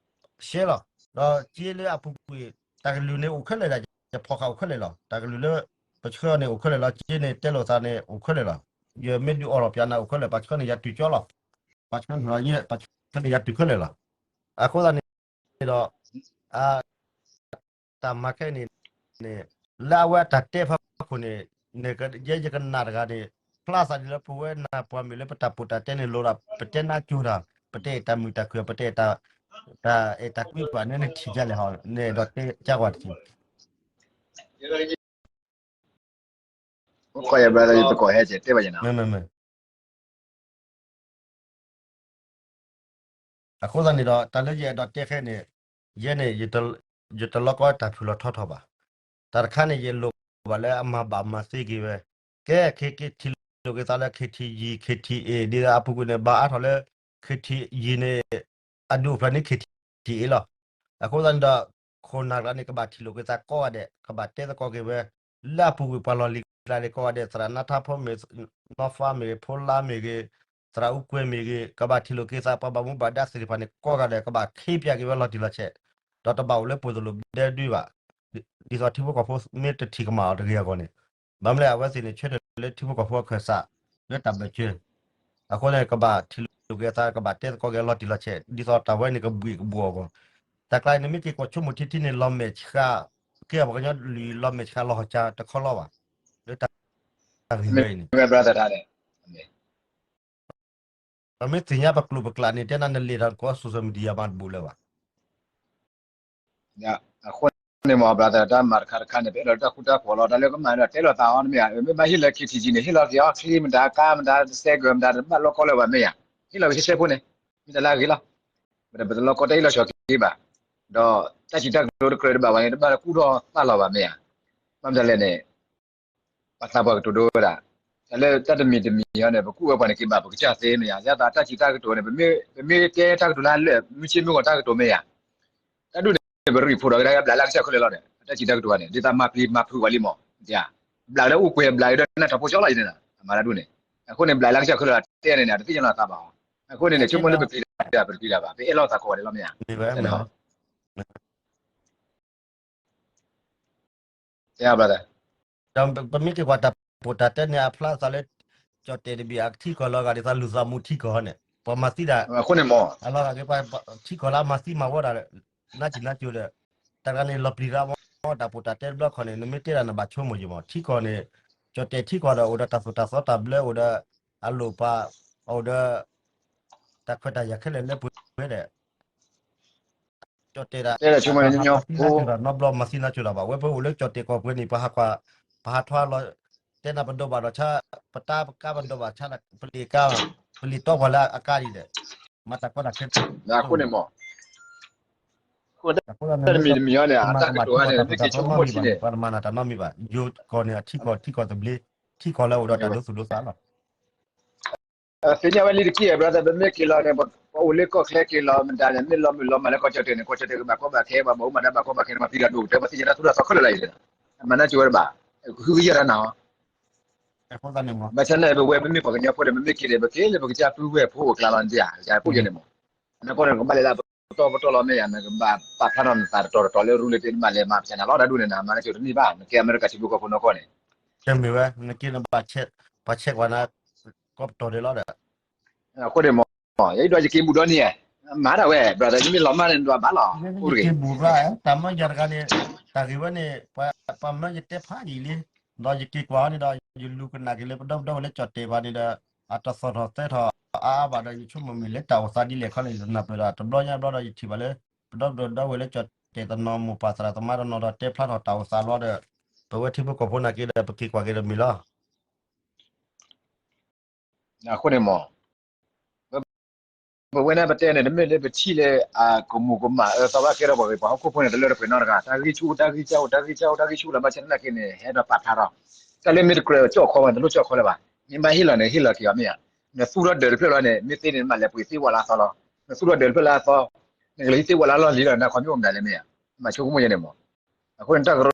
ရှဲလီၤ, ဒီးက့လၢအပူၤကွံာ် တၢ်ကလုၢ်န့ၣ်အိၣ်ခဲလၢာ်ဒၣ် ယဖီၣ်ဃာ်အိၣ်ခဲလၢာ်လီၤ, တၢ်ကလုၢ်လၢ ပဆှၢအီၤန့ၣ်အိၣ်ခဲလၢာ်လီၤ, က့န့ၣ်တဲလိာ်သးန့ၣ်အိၣ်ခဲလၢာ်လီၤ, ယမ့ၢ်ဒုးအီၣ်လီၤပၠးနၤအိၣ်ခဲလၢာ်, ပှၤဆှၢန့ၣ်ယၤတုၤကၠီလီၤ, ပှၤဆှၢန့ၣ်ယၤတုၤခဲလၢာ်လီၤ, အဃိသတးန့ၣ်ဒီး တၢ်မၤခဲအံၤန့ၣ် လၢအဝဲအတၢ်တဲဖီခိၣ်န့ၣ် ယဲယကနၣ်တဂၤန့ၣ် ဖျါသးဒ်လၢပဝဲနၢ်ပှၤမ့ၢ်လၢပတၢ်ပိာ်တၢ်တဲန့ၣ်လိၤဒီး ပတဲနးကၠိတၢ်, ပတဲအဲၣ်တၢ်မုာ်တၢ်ခုၣ်, ပတဲတၢ်အဲၣ်တၢ်ကွံဘၣ်န့ၣ် နထံၣ်ဒ်လဲၣ်ဟီ, နအဲၣ်ဒိးတဲကၢ်ကွၢ်တထံၣ် အဃိသတးန့ၣ်ဒီး တၢ်လၢယအဲၣ်ဒိးတဲခဲန့ၣ် ယဲန့ၣ် ယတလီကီတၢ်ဖုၣ်လီၤထီထီၣ်ဘၣ်. တၢ်တခါန့ၣ် ယလိၣ်ဘၣ်လၢအမၤဘၣ်မၤသ့က့ၤဝဲ, ကဲ ခ့က့ထံၣ်လိာ်က့ၤသးလၢ ခ့ထံၣ်ယံၤ ခ့ထံၣ်အ့ၣ် ဒ်သိးအပူၤကွံာ်န့ၣ် ဘၣ်အါထီၣ်လၢ ခ့ထံၣ်ယံၤန့ၣ် အဒုးအိၣ်ဖျါန့ၣ် ခ့ထံၣ်အ့ၣ်လီၤ. အဃိသတးန့ၣ်ဒီး ခိၣ်နၢ်ကျါန့ၣ် ကဘၣ်ထံၣ်လိာ်က့ၤသးကိးဂၤဒဲး, ကဘၣ်တဲသကိးက့ၤဝဲ လၢအပူၤကွံာ်ပှၤလီၢ်လံၤကျါန့ၣ် ကိးဂၤဒဲး သရၣ်နါထါဖိမ့ၢ် နီၢ်ဖါမ့ၢ်ဂ့ၤ ဖိလါမ့ၢ်ဂ့ၤ သရၣ်အူကွဲၤမ့ၢ်ဂ့ၤ ကဘၣ်ထံၣ်လိာ်က့ၤသး ပှၤဘၣ်မူဘၣ်ဒါသ့ၣ်တဖၣ်န့ၣ် ကိးဂၤဒဲး ကဘၣ်ခ့ပၠးက့ၤဝဲလီၤတံၢ်လီၤဆဲး, ဒီးတဘၣ်အိၣ်လၢပှဲၤသလိာ်ဒဲဒုဘၣ်. ဒ်သိးထံဖိကီၢ်ဖိမ့ၢ်တထံၣ်ကမၣ်အီၤတဂ့ၤအဂီၢ်န့ၣ်, ဘၣ်မနုၤလဲၣ် အဝဲသ့ၣ်န့ၣ် ဆၢထၢၣ်လၢထံဖိကီၢ်ဖိအခၢၣ်စး လၢတၢ်ဘၢၣ်စၢၤ အဃိန့ၣ် ကဘၣ်ထံၣ်လိာ်က့ၤသး ကဘၣ်တဲသကိးက့ၤလီၤတံၢ်လီၤဆဲး ဒ်သိးတၢ်ဝဲန့ၣ်ကဘှံးကဘှီၣ်အဂီၢ်, တၢ်ကျါန့ၣ် မ့ၢ်က့ၤကွၢ်ဆိကမိၣ်ထံထံန့ၣ် လီၤမဲာ်ဆှး, ကဲပှၤကညီလီၤမဲာ်ဆှးလီၤဟီၣ်စၢၤတခီလီၤဘၣ်, လၢတၢ်ဂ့ၢ်ဝဲအံၤန့ၣ် ပမ့ၢ်သ့ၣ်ညါပကျိာ်ပကျးန့ၣ် တဲနၤနလဲၤထီၣ်ကိး social media မးတဘူးလၢၤဘၣ်. အဃိန့ၣ်မ့ၢ် brother တၢ်မၤတခါတခါန့ၣ် ပအဲၣ်ဒိးတၢ်ဃူတၢ်ဖိးလီၤ, တၢ်လၢကမၤဒီးတဲလိာ်သးအီၤမ့ၢ်ဧါ, မ့ၢ်ဘၣ်ဟ့ၣ်လီၤ ခ့ထံၣ်ယံၤ န့ၣ် ဟ့ၣ်လီၤက့ၤအီၤ ချံမတၤ ကါမတၤ စဲကၢၤမတၤ တဘၣ်လီၢ်ကီလၢၤဘၣ်မ့ၢ်ဧါ, ဟ့ၣ်လီၤက့ၤဆဲဆဲဖိန့ၣ် မ့ၢ်တၢ်လၢအဂ့ၤလီၤ, ပတလီၢ်ကီတၢ်ဟ့ၣ်လီၤဆီၣ်က့ၤဘၣ်, ဒီးတၢ်စံးတၢ်ကတိၤတကြၢးတဘၣ်ဘၣ်န့ၣ် တဘၣ်ကူၣ်ထီၣ်သးလီၤဘၣ်မ့ၢ်ဧါ, ဘၣ်မတၤလဲၣ်န့ၣ် ပှၤသးပှၢ်ကတိၤဒိဝဲဒၣ်, တၢ်လၢတၢ်တမံၤတမံၤအံၤန့ၣ် ပကူၣ်ဝဲပှၤန့ၣ်က့ၤဘၣ် ပကစၢ်သ့မ့ၢ်ဧါ, ယသးတၢ်စံးတၢ်ကတိၤန့ၣ် ပမ့ၢ်တဲတၢ်ကတိၤလၢလၢ မုၢ်ဆ့ၣ်မုၢ်ဂီၤတၢ်ကတိၤမ့ၢ်ဧါ, တၢ်ဒ်န့ၣ် ပရံးဖိးဒီးကဒါက့ၤ ဘျးလၢကစၢ်ခဲလၢာ်လီၤဒီး တၢ်စံးတၢ်ကတိၤန့ၣ် ဒ်သိးမၤပျံၤမၤဖုးဝဲလံမး, ဘျးလၢအိၣ်ကွဲၤ ဘျးက့ၤဒီးနၢ်ထီၣ်ဖိကၠီလီၤအံၤန့ၣ်, အမၤတၢ်ဒ်န့ၣ်, အဃိန့ၣ် ဘျးလၢကစၢ်ခဲလၢာ်တဲန့ၣ် တသ့ၣ်ညါလီၤသးဘၣ်အီၤ, အဃိန့ၣ်န့ၣ် ဆိကမိၣ်လၢပပျံၤတၢ် ပတပျံၤတၢ်ဘၣ် ပအဲၣ်လီၤသးကိးဂၤဒဲးလီၤမ့ၢ်ဧါ, တဲ ပမ့ၢ်က့ၤကွၢ်တၢ်ပိာ်တၢ်တဲန့ၣ် အဖျါသးလၢ ကၠီၣ်တဲာ်တဘ့ၣ် အထံကီၢ်လီၤဂာ်ဒ်သိးလူၤသးမူထံကီၢ်န့ၣ် ပှၤမၤသံတၢ်, အဃိန့ၣ်မ့ၢ် အလီၤဂာ်က့ၤပှၤထံကီၢ်လၢအမၤသံမၤဝီတၢ် နါစံၣ်နါကၠိၤဒီး တၢ်တဂၤန့ၣ် လီၤပျံၤရၣ်မ့ၢ် တၢ်ပိာ်တၢ်တဲတဘျီခီန့ၣ် နမ့ၢ်တဲဒၣ်နဘၣ်ဆိကမိၣ်ယံၤမး ထံကီၢ်န့ၣ် ကၠီၣ်တဲာ်ထံကီၢ်ဒီး အိၣ်ဒီးတၢ်သိၣ်တၢ်သီတၢ်ဘျၢ အိၣ်ဒီး အလိၣ်ပာ် အိၣ်ဒီး တၢ်ခွဲးတၢ်ယာ်ခဲလၢာ်လၢပှဲၤဝဲဒီး ကၠီၣ်တဲာ်ဒၣ် တၢ်မၤသံနါကၠိၤတၢ်နီတဘျီ မၤသံနါကၠိၤတၢ်ဘၣ် ဝဲပအိၣ်လၢကၠီၣ်တဲာ်ကီၢ်ပူၤန့ၣ် ပဟးကွၢ် ပဟးထွါလီၤ တဲနၤပဒိးဘၣ်ဒီးဆါ ပတၢ်ပကါပဒိးဘၣ်ဆါ ပလံာ်ကါ ပလံာ်တီပှၤလၢအကါဒံးဒီး မၤတၢ်ကီတၢ်ခဲ အဃိန့ၣ်မ့ၢ် တၢ်မံၤတမံၤအံၤန့ၣ် အတၢ်ကတိၤန့ၣ် မ့ၢ်က့ၤဆိကမိၣ်ထံန့ၣ် ပှၤတမၤနၢၤတၢ်နီတမံၤဘၣ် ယိၤကီၢ်န့ၣ် အထံကီၢ် ထံကီၢ်သဘျ့ ထံကီၢ်လၢအအိၣ်ဒီးတၢ်ဒိသူၣ်ဒိသးလီၤ သ့ၣ်ညါဝဲလံတက့ၢ် brother ပမ့ၢ်က့ၤလီၤန့ၣ် ပအိၣ်လၢကီၢ်ချၢက့ၤလီၤ မတၤန့ၣ် မ့ၢ်လီၤမုၢ်လီၤမၢ်လၢကီၢ်ကၠီၣ်တဲာ်န့ၣ် ကီၢ်ကၠီၣ်တဲာ်ကဘၣ်ကီဘၣ်ခဲ ပှၤဘၣ်အိၣ်မၤဒါဘၣ်ကီဘၣ်ခဲန့ၣ် ပှၤပျံၤတၢ်ဒိၣ်ကတၢၢ် ပှၤသ့ၣ်ညါတၢ်သူၣ်တၢ်သီခဲလၢာ်လၢအံၤန့ၣ် အမၤနၢ်ကၠိၤဝဲတဘၣ် ကဟုကယာ်တၢ်နၤအီၤ ဘၣ်ဆၣ်န့ၣ် ပဝဲပမ့ၢ်ပှၤကညီဖိဒီး ပမ့ၢ်က့ၤဒီး ပက့ၤလၢပကစၢ်ပုၢ်ဝဲၢ်ဖိအကျါလီၤန့ၣ် ယၤ ယၤကိးယဲန့ၣ်မး အနီၢ်ကီၢ်န့ၣ် ကဘၣ်လဲၤလၢပတီၢ်ပတီၢ်လီၤမ့ၢ်ယၤ နကဘၣ်ပာ်ဖျါထီၣ်နသးတတီၤတတီၤလၢရူလၢတ့ၢ်နဘၣ်လဲၤမၤပျံၤနၤလီၤတၢ်ဒ်န့ၣ်နၤ မၤနၢ်ကၠိၤတန့ၢ်ဘၣ် နကဲအမဲရကၤထံဖိကီၢ်ဖိနီၢ်ကီၢ်န့ၣ် တမ့ၢ်ဝဲ နက့ၤနဘၣ် ပှၤဆဲးကွၢ်နၤ ကိးပတီၢ်ဒဲးလီၤဒီး အဃိန့ၣ်မး ယအဲၣ်ဒိးယက့ၤဘူးဒီးန့ၣ် မၤဒၣ်ဝဲ brother ယမ့ၢ်လီၤမၢ်န့ၣ် ဒွးဘၣ်လီၤ ယက့ၤဘူးဘၣ် တၢ်မၢယၤတဂၤန့ၣ် တၢ်ဂ့ၢ်ဝဲန့ၣ် ပှၤမၢယတဲဖးယံာ်လံ ဒီးယက့ၤကွၢ်အီၤန့ၣ်ဒီး ယလူၤကနၣ်က့ၤလၢပဒီပုၢ်ဒီဝဲၢ်လၢကၠီၣ်တဲာ်ဘၣ်န့ၣ်ဒီး အတသီၣ်ထီၣ်သဲထီၣ်အါအါဘၣ်ဒီး ယဆိကမိၣ်မ့ၢ်လၢတၢ်အိၣ်သးဒ်လဲၣ်ခီန့ၣ် ယနၢ်ပၢၢ်ဒီး တဘျီညါဘျီဒီး ယထံၣ်ဘၣ်လၢ ပဒီပုၢ်ဒီဝဲၢ်လၢကၠီၣ်တဲာ်တနီၤမိၢ်ပၢ်သရၣ်သမါတနီၤဒီး တဲဖျါထီၣ်တၢ်အိၣ်သးလီၤဒီး ပဝဲထံဖိကီၢ်ဖိနာ်က့ဒီး ပက့ၤကွၢ်က့ၤဒီးမ့ၢ်လီၤ အဃိန့ၣ်မး ပဝဲန့ၣ်ပတဲန့ၣ် တမ့ၢ်လၢပထံၣ်လၢအကမူၤကမၣ်အၢသီဘၣ်ကဲထီၣ်ပှၤဂ့ၤ ပှၤဟီၣ်ခိၣ်ဖိန့ၣ် တလၢတပှဲၤနီတဂၤ တၢ်ဂံၢ်ဆူၣ် တၢ်ဂံၢ်စၢ်အိၣ် တၢ်ဂံၢ်စၢ်အိၣ် တၢ်ဂံၢ်ဆူၣ်လၢၤဘၣ်ဆၣ်သနာ်က့န့ၣ် ဟဲဒီးပာ်ဖျါထီၣ် တၢ်လၢမ့ၢ်တကြၢးကၠီၣ်ခီဘၣ် တလိၣ်ကၠီၣ်ခီလၢၤဘၣ် မ့ၢ်ဘၣ်ဟ့ၣ်လီၤန့ၣ် ဟ့ၣ်လီၤက့ၤအီၤမ့ၢ်ဧါ နသူၣ်ထီၣ်ဒၢးတဖျၢၣ်လီၤန့ၣ် မ့ၢ်သ့န့ၣ် နဘၣ်လဲၤပှ့ၤသ့ဝဲလၢအသီလီၤ နသူၣ်ထီၣ်ဒၢးတဖျၢၣ်လၢအသီ နကလဲၤဟံးသ့ဝဲလၢအလီၢ်လံၤလီၤ နခီမ့ၢ်အိၣ်မနုၤလဲၣ်မ့ၢ်ဧါ မၤဆိကမိၣ်ယဲန့ၣ်မး အဃိန့ၣ် တၢ်ကရၢ ကရ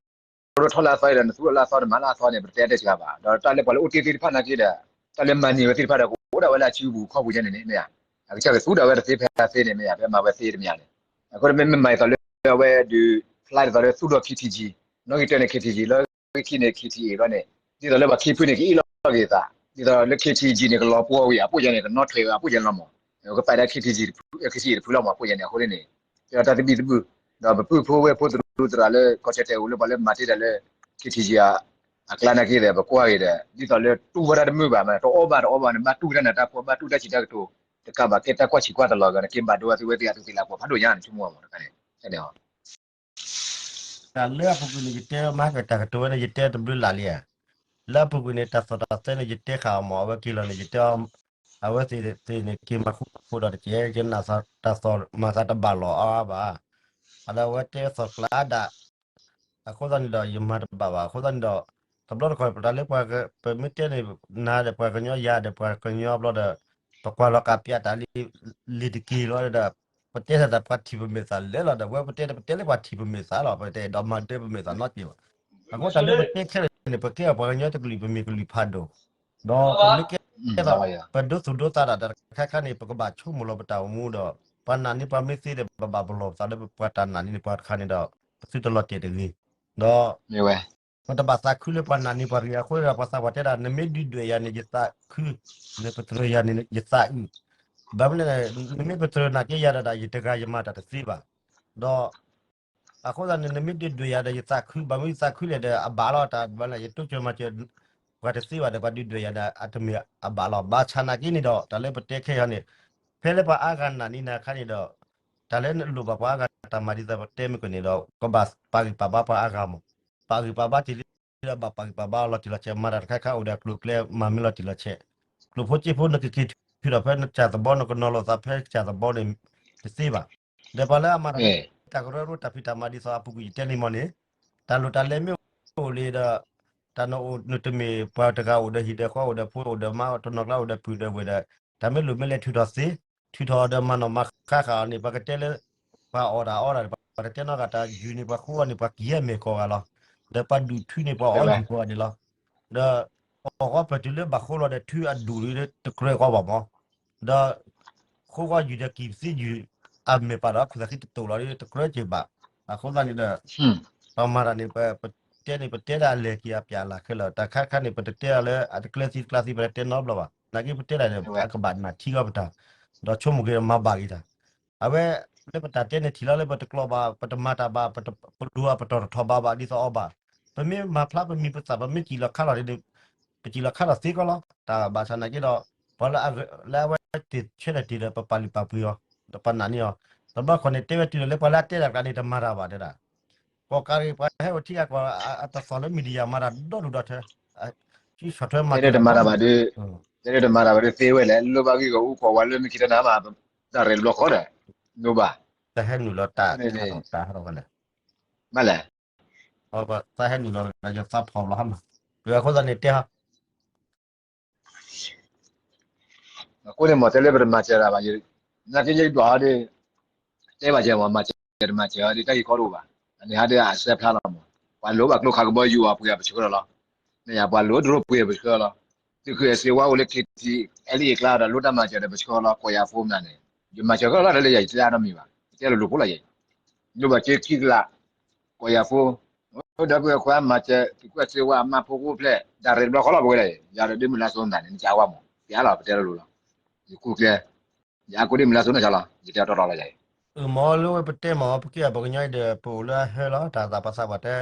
ၢထီၣ်လၢအသီဒီး နသူၣ်ထီၣ်လၢအသီ နမၤလၢအသီန့ၣ် ပတတဲတၢ်စှၤဘၣ် ဒီးတၢ်လၢပှၤလၢအိၣ်တ့ၢ်သ့ၣ်တဖၣ်နာ်က့ဒီး တၢ်လၢမၤန့ၢ်ဝဲသ့ၣ်တဖၣ်ဒီး ကအိၣ်ဒၣ်ဝဲလၢအစုပူၤခီပူၤယဲန့ၣ်န့ၣ် မ့ၢ်ဧါ အကစၢ်ကသူဒီးအဝဲတသ့ဖဲသ့န့ၣ် မ့ၢ်ယၤ ဖဲမၤဝဲသ့တမံၤန့ၣ် အဃိမ့ၢ်မၤဒ်သိးလၢ အဝဲဒုးဖျါဒ်သိးလၢသူၣ်ဒီး K T G နီၣ်ဂံၢ်တၢန့ၣ် K T G လီၢ်ဂံၢ်ခံန့ၣ် K T A ဘျီန့ၣ် ဒ်သိးလၢပှၤခံဖုန့ၣ် ကအ့ၣ်လိာ်က့ၤသး ဒ်သိးလၢ K T G န့ၣ် ကလီၤပှီၣ်ဝံၤ အပိၢ်ယဲန့ၣ် ကနီၣ်ထွဲဝဲအပိၢ်ယဲန့ၣ်လီၤမး ကပာ်ဒၣ် K T G တဖု K T A တဖုလီၤမး အပိၢ်ယဲန့ၣ် အဃိန့ၣ် ကဲဒီးတၢ်သဘံၣ်သဘုၣ် ဒီးပပုၢ်ဖိဝဲၢ်ဖိသရူးသရၣ်လၢ ကီၢ်ဆၢတဲာ်အိၣ်လၢပှၤလၢမၤတ့ၢ်တၢ်လၢ K T G အကျါနာ်က့ဒီး ပကွၢ်က့ၤဒီး ဒ်သိးလၢတူၢ်ဝဲဒၣ်တမုာ်ဘၣ်မး တအီၣ်ဘၣ်တအီဘၣ်န့ၣ် ဘၣ်တူၢ်ဝဲဒၣ်နတၢ်ဖိ ဘၣ်တူၢ်တၢ်စံးတၢ်ကတိၤ တကးဘၣ်ကဲတၢ်ကွၢ်ဆံးကွၢ်တလီၤဂၤန့ၣ် က့ၤဘၣ်ဒိဝဲသုဝဲသ့ၣ်အသုးသ့ၣ်လၢပှၤဖးဒိၣ်ညါန့ၣ် ဆိကမိၣ်မးတခါန့ၣ် တၢ်လၢအပူၤကွံာ်န့ၣ် ယတဲမၤကတၢ်ကတိၤဝဲန့ၣ် ယတဲတဘျုးလၢ်လံဧါ လၢအပူၤကွံာ်န့ၣ် တၢ်သီၣ်တၢ်သဲန့ၣ် ယတဲဃာ်အီၤမး အဝဲက့ၤလီၤန့ၣ် ယတဲ အဝဲသ့ၣ်န့ၣ် က့ၤမၤဃူမၤဖိးဒီးတကဲ ယနာ်သးတၢ်သီၣ်မၤသးတဘၣ်လီၤအါအါဘၣ် အဒီးအဝဲတဲသီၣ်ကျါဒၣ် အဃိသတးန့ၣ်ဒီး ယမၤတဘၣ်ဘၣ် အဃိသတးန့ၣ်ဒီး တဘျီတခီၣ် ပတၢ်လၢပှၤ ပမ့ၢ်တဲန့ၣ် နၤဒီးပှၤကညီ ယၤဒီးပှၤကညီဘျီဒီး ပကွၢ်လီၤကးပျးတၢ်လံ လံၤတက့ၢ်လီၤဒီး ပတဲတၢ်ပှၤထံၣ်ပမဲာ်သၣ်လဲၣ်လီၤဒီး ဝဲပတဲပတဲလၢပှၤထံၣ်ပမဲာ်သၣ်လီၤ ပတအဲၣ်ဒိးမၤဒၢပမဲာ်သၣ်နီတက့ၢ်ဘၣ် အဃိတၢ်လၢပတဲခဲလၢာ်န့ၣ် ပကဲအီၤပှၤကညီတကလုာ် ပမ့ၢ်ကလုာ်ဖးဒိၣ် ဒီးပမ့ၢ်ကဲဒီး ပဒိသူၣ်ဒိသးတၢ်တခါခါန့ၣ် ပကဘၣ်ဆိကမိၣ်လီၤပတၢ်အိၣ်မူဒီး ပှၤနာ်န့ၢ်ပှၤမ့ၢ်သ့ဒီး ပဘၣ်ပလီၢ်ပသးလၢပှၤတၢ်နာ်န့ၢ်န့ၣ် ပှၤတခါန့ၣ်ဒီး ပသုတလီၤတဲာ်တဂ့ၤ ဒီး ပတဘၣ်သးခုလၢပှၤနာ်န့ၢ်ပှၤတဂ့ၤ အဃိဒီးပှၤသးပှၢ်တဲဒၣ် နမ့ၢ်ဒုၣ်ဒွဲၣ်ယၤန့ၣ် ယသးခု, နပတြၢၤယၤန့ၣ် ယသးအုး, ဘၣ်မနုၤလဲၣ် နမ့ၢ်ပတြၢၤနာ်က့ယၤဒီး ယတဂၤယမၤတၢ်တသ့ဘၣ်, ဒီး အဃိသတးန့ၣ် နမ့ၢ်ဒုၣ်ဒွဲၣ်ယၤဒီး ယသးခု, ဘၣ်မနုၤယသးခုလဲၣ်ဒီး အဘၣ်လီၤတၢ်ဘၣ်လဲၣ် ယတိစၢၤမၤစၢၤ ပှၤတသ့ဘၣ်ဒီး ပှၤဒုၣ်ဒွဲၣ်ယၤဒီး အတမ့ၢ်အဘၣ်လီၤ. ဘၣ်ဆၣ်နာ်က့န့ၣ်ဒီး တၢ်လၢပတဲခဲအံၤန့ၣ် ဖဲလၢပှၤအါဂၤနာ်န့ၢ်နၤအခါန့ၣ်ဒီး တၢ်လၢနလိၣ်ဘၣ်ပှၤအါဂၤတၢ်မၤဒ်သိးပတဲမ့ၢ်ကန့ၣ်ဒီး ကဘၣ်ပာ်ဂံၢ်ပာ်ဘါပှၤအါဂၤမး, ပာ်ဂံၢ်ပာ်ဘါတ့ၢ်လံဒီး ဘၣ်ပာ်ဂံၢ်ပာ်ဘါလီၤတံၢ်လီၤဆဲး, မၤတၢ်တခါခါအိၣ်ဒီးအကျိၤအကျဲ မၤမ့ၢ်လီၤတံၢ်လီၤဆဲး, ကျိၣ်ဖိစ့ဖိနကက့ၤထုးထီၣ်ဖဲနစၢ်သဘီ နကနီၤလိာ်သးဖဲစၢ်သဘီန့ၣ် တသ့ဘၣ်. ဒီးပှၤလၢအမၤတၢ်လၢ တၢ်ကရၢကရိတၢ်ဖံးတၢ်မၤဒ်သိးအပူၤကွံာ်ယတဲန့ၣ်မ့ၢ်န့ၣ် တၢ်လိၣ်တၢ်လဲမ့ၢ်အိၣ်လံဒီး တၢ်နအိၣ်နတမ့ၢ်ပှၤတဂၤအိၣ်ဒီးဟံၣ်ဒီးဃီ အိၣ်ဒီးဖိအိၣ်ဒီးမါ တနီၤကျါအိၣ်ဒီးပုၢ်ဒီးဝဲၢ်ဒီး တၢ်မ့ၢ်လိၣ်မ့ၢ်လဲၤထုးထီၣ်သ့, ထုးထီၣ်အီၤဒီးမၤနီၣ်မၤဃါဃာ်အီၤန့ၣ် ပှၤကတဲလၢ ပှၤအီၣ်တၢ်အီတၢ် ပှၤတတဲနီတဂၤတၢ်ယုၢ်န့ၣ် ပှၤဃုအီၤန့ၣ် ပှၤကံၢ်မဲာ်ကိးဂၤလီၤ. ဒီးပှၤဒုးထုန့ၣ် ပှၤအီၣ်ယုၢ်ကိးဂၤန့ၣ်လီၤ. ဒီး အီၣ်ဃီပၢၢ်တုၤလၢဘၣ်ဃိလီၤဒီး ထုအဒူၣ်တကြၢးဃီဘၣ်မး ဒီး ဃိဃီယုၢ်ဒီးကံၢ်သ့ယုၢ် အမဲာ်ပာ်ဒီး အခိၣ်သးဃံတတိာ်လီၤ တကြၢးက့ၤဘၣ်. အဃိသတးန့ၣ်ဒီး ပမၤတၢ်န့ၣ် ပတဲန့ၣ် ပတဲဒၣ်အလဲၢ်က့ၤအပျၢ်အလၤခဲလၢာ် တၢ်ခါခါန့ၣ် ပတတဲဒၣ်လၢအတကျဲသံတကျါသံ ပတတဲနီတဘျီဘၣ်. နာ်က့ပတဲဒၣ်န့ၣ် အကဘၣ်နာ်ထံကီၢ်ပတၢ် ဒီးဆိကမိၣ်က့ၤဒီးမၤဘၣ်က့ၤတၢ် အဝဲ လၢပတၢ်တဲန့ၣ်ထံၣ်လီၤလၢပတကျိၤဘၣ် ပတမၤတၢ်ဘၣ် ပဒိးအပတီၢ်တထီၣ်ဘးဘၣ် ဒ်သိးအီၤဘၣ်. ပမ့ၢ်မၤဖျါပမံၤပသၣ် ပမ့ၢ်စံၣ်လီၤခါလီၤန့ၣ် ပစံၣ်လီၤခါလီၤသ့ကီလီၤ. တၢ်ဘၣ်ဆၣ်နာ်က့ဒီး ပှၤလၢအဝဲတ့ၢ်ဆၢထၢၣ်တ့ၢ်ဒီး ပပာ်လုၢ်ပာ်ပှ့ၤအီၤ ဒီးပနာ်န့ၢ်အီၤ တဘျီခီန့ၣ် တဲဝဲတုၤလီၤလၢပှၤလၢအတဲတၢ်တဂၤန့ၣ် တမၤတၢ်ဘၣ်တဲဒၣ် ကီၢ်ကးရံၣ်ပှၤဟဲအိၣ်ထံဂၤကီၢ် အတသီၣ်လၢ media မၤတၢ်ဒီဒူၣ်ဒီထၢ ဆီၣ်ထွဲမၤစၢၤတမၤတၢ်ဘၣ်ဒီး တဲဒၣ်တမၤတၢ်ဘၣ်ဒီးသ့ဝဲလဲၣ် လိၣ်ဘၣ်ဂ့ၢ်ဂီၢ်အူကွီၢ်ဝဲလၢမ့ၢ်ခံတနၤမး တၢ်ရဲၣ်တဘျီဃီဒီး နိဘၣ် တၢ်ဟဲနုာ်လီၤတၢ် တၢ်ဟဲထီၣ်တၢ်ဟဲထီၣ်ဝဲလဲၣ် မ့ၢ်လဲၣ် သးဟဲနုာ်လီၤ ယသးဖီၣ်ဘျီဟါမး အဃိသတးန့ၣ်တဲဟီ အဃိန့ၣ်မ့ၢ်တဲလၢပတမၤစၢၤတၢ်ဘၣ် နာ်က့ယဒွးဟီဒီး တဲဘၣ်ကဲမ့ၢ် မၤစၢၤတမၤစၢၤဟီဒီး တၢ်ဂ့ၢ်ကီတအိၣ်ဘၣ် အန့ၣ်ဟီဒီးအစဲးဖျါလီၤမး ပှၤလိၣ်ဘၣ်ကျိခးကဘီယူၤအီၤပှ့ၤအီၤပဆှၢလီၤ မ့ၢ်ယၤပှၤလိၣ်ဒြိပှ့ၤအီၤပဆှၢလီၤ သုးခိၣ်အဲၣ်စ့ဝါအိၣ်လၢ K T L A အကျါဒီးလိၣ်တၢ်မၤစၢၤဒီးပဆှၢလီၤ ကီၢ်ယၤဖိမနုၤန့ၣ် ယမၤစၢၤကီလီၤတၢ်လၢယၤ ယတဲအါနီတမံၤဘၣ် ယတဲလိၤလိၤဖိလီၤယၤ လိၣ်ဘၣ်က့ခံကလး ကီၢ်ယၤဖိ ဒီပုၢ်ဝဲၢ်ခွါမၤစၢၤ သုးခိၣ်အဲၣ်စ့ဝါအမါဖိကအိၣ်ဖျဲၣ် တၢ်ရဲၣ်တဘျီဃီလီၤပဝဲဒၣ် ယၤဒီးဒ့မုၢ်လါစိၤနၤန့ၣ် နကဝါမး ပျါလီၤ ပတဲလိၤလိၤလီၤ ယကူကျဲ ယအါကိးဒ့မုၢ်လါစိၤနီၢ်ဆါလီၤ ယတဲအီၤတီတီလီၤယၤ အၢ မ့ၢ်လၢဝဲပတဲမ့ၢ် ပကဲအပှၤကညီအံၤဒီး ပအိၣ်လၢအဟၢလီၤ တၢ်သးပှၢ်သးပှၢ်တဲ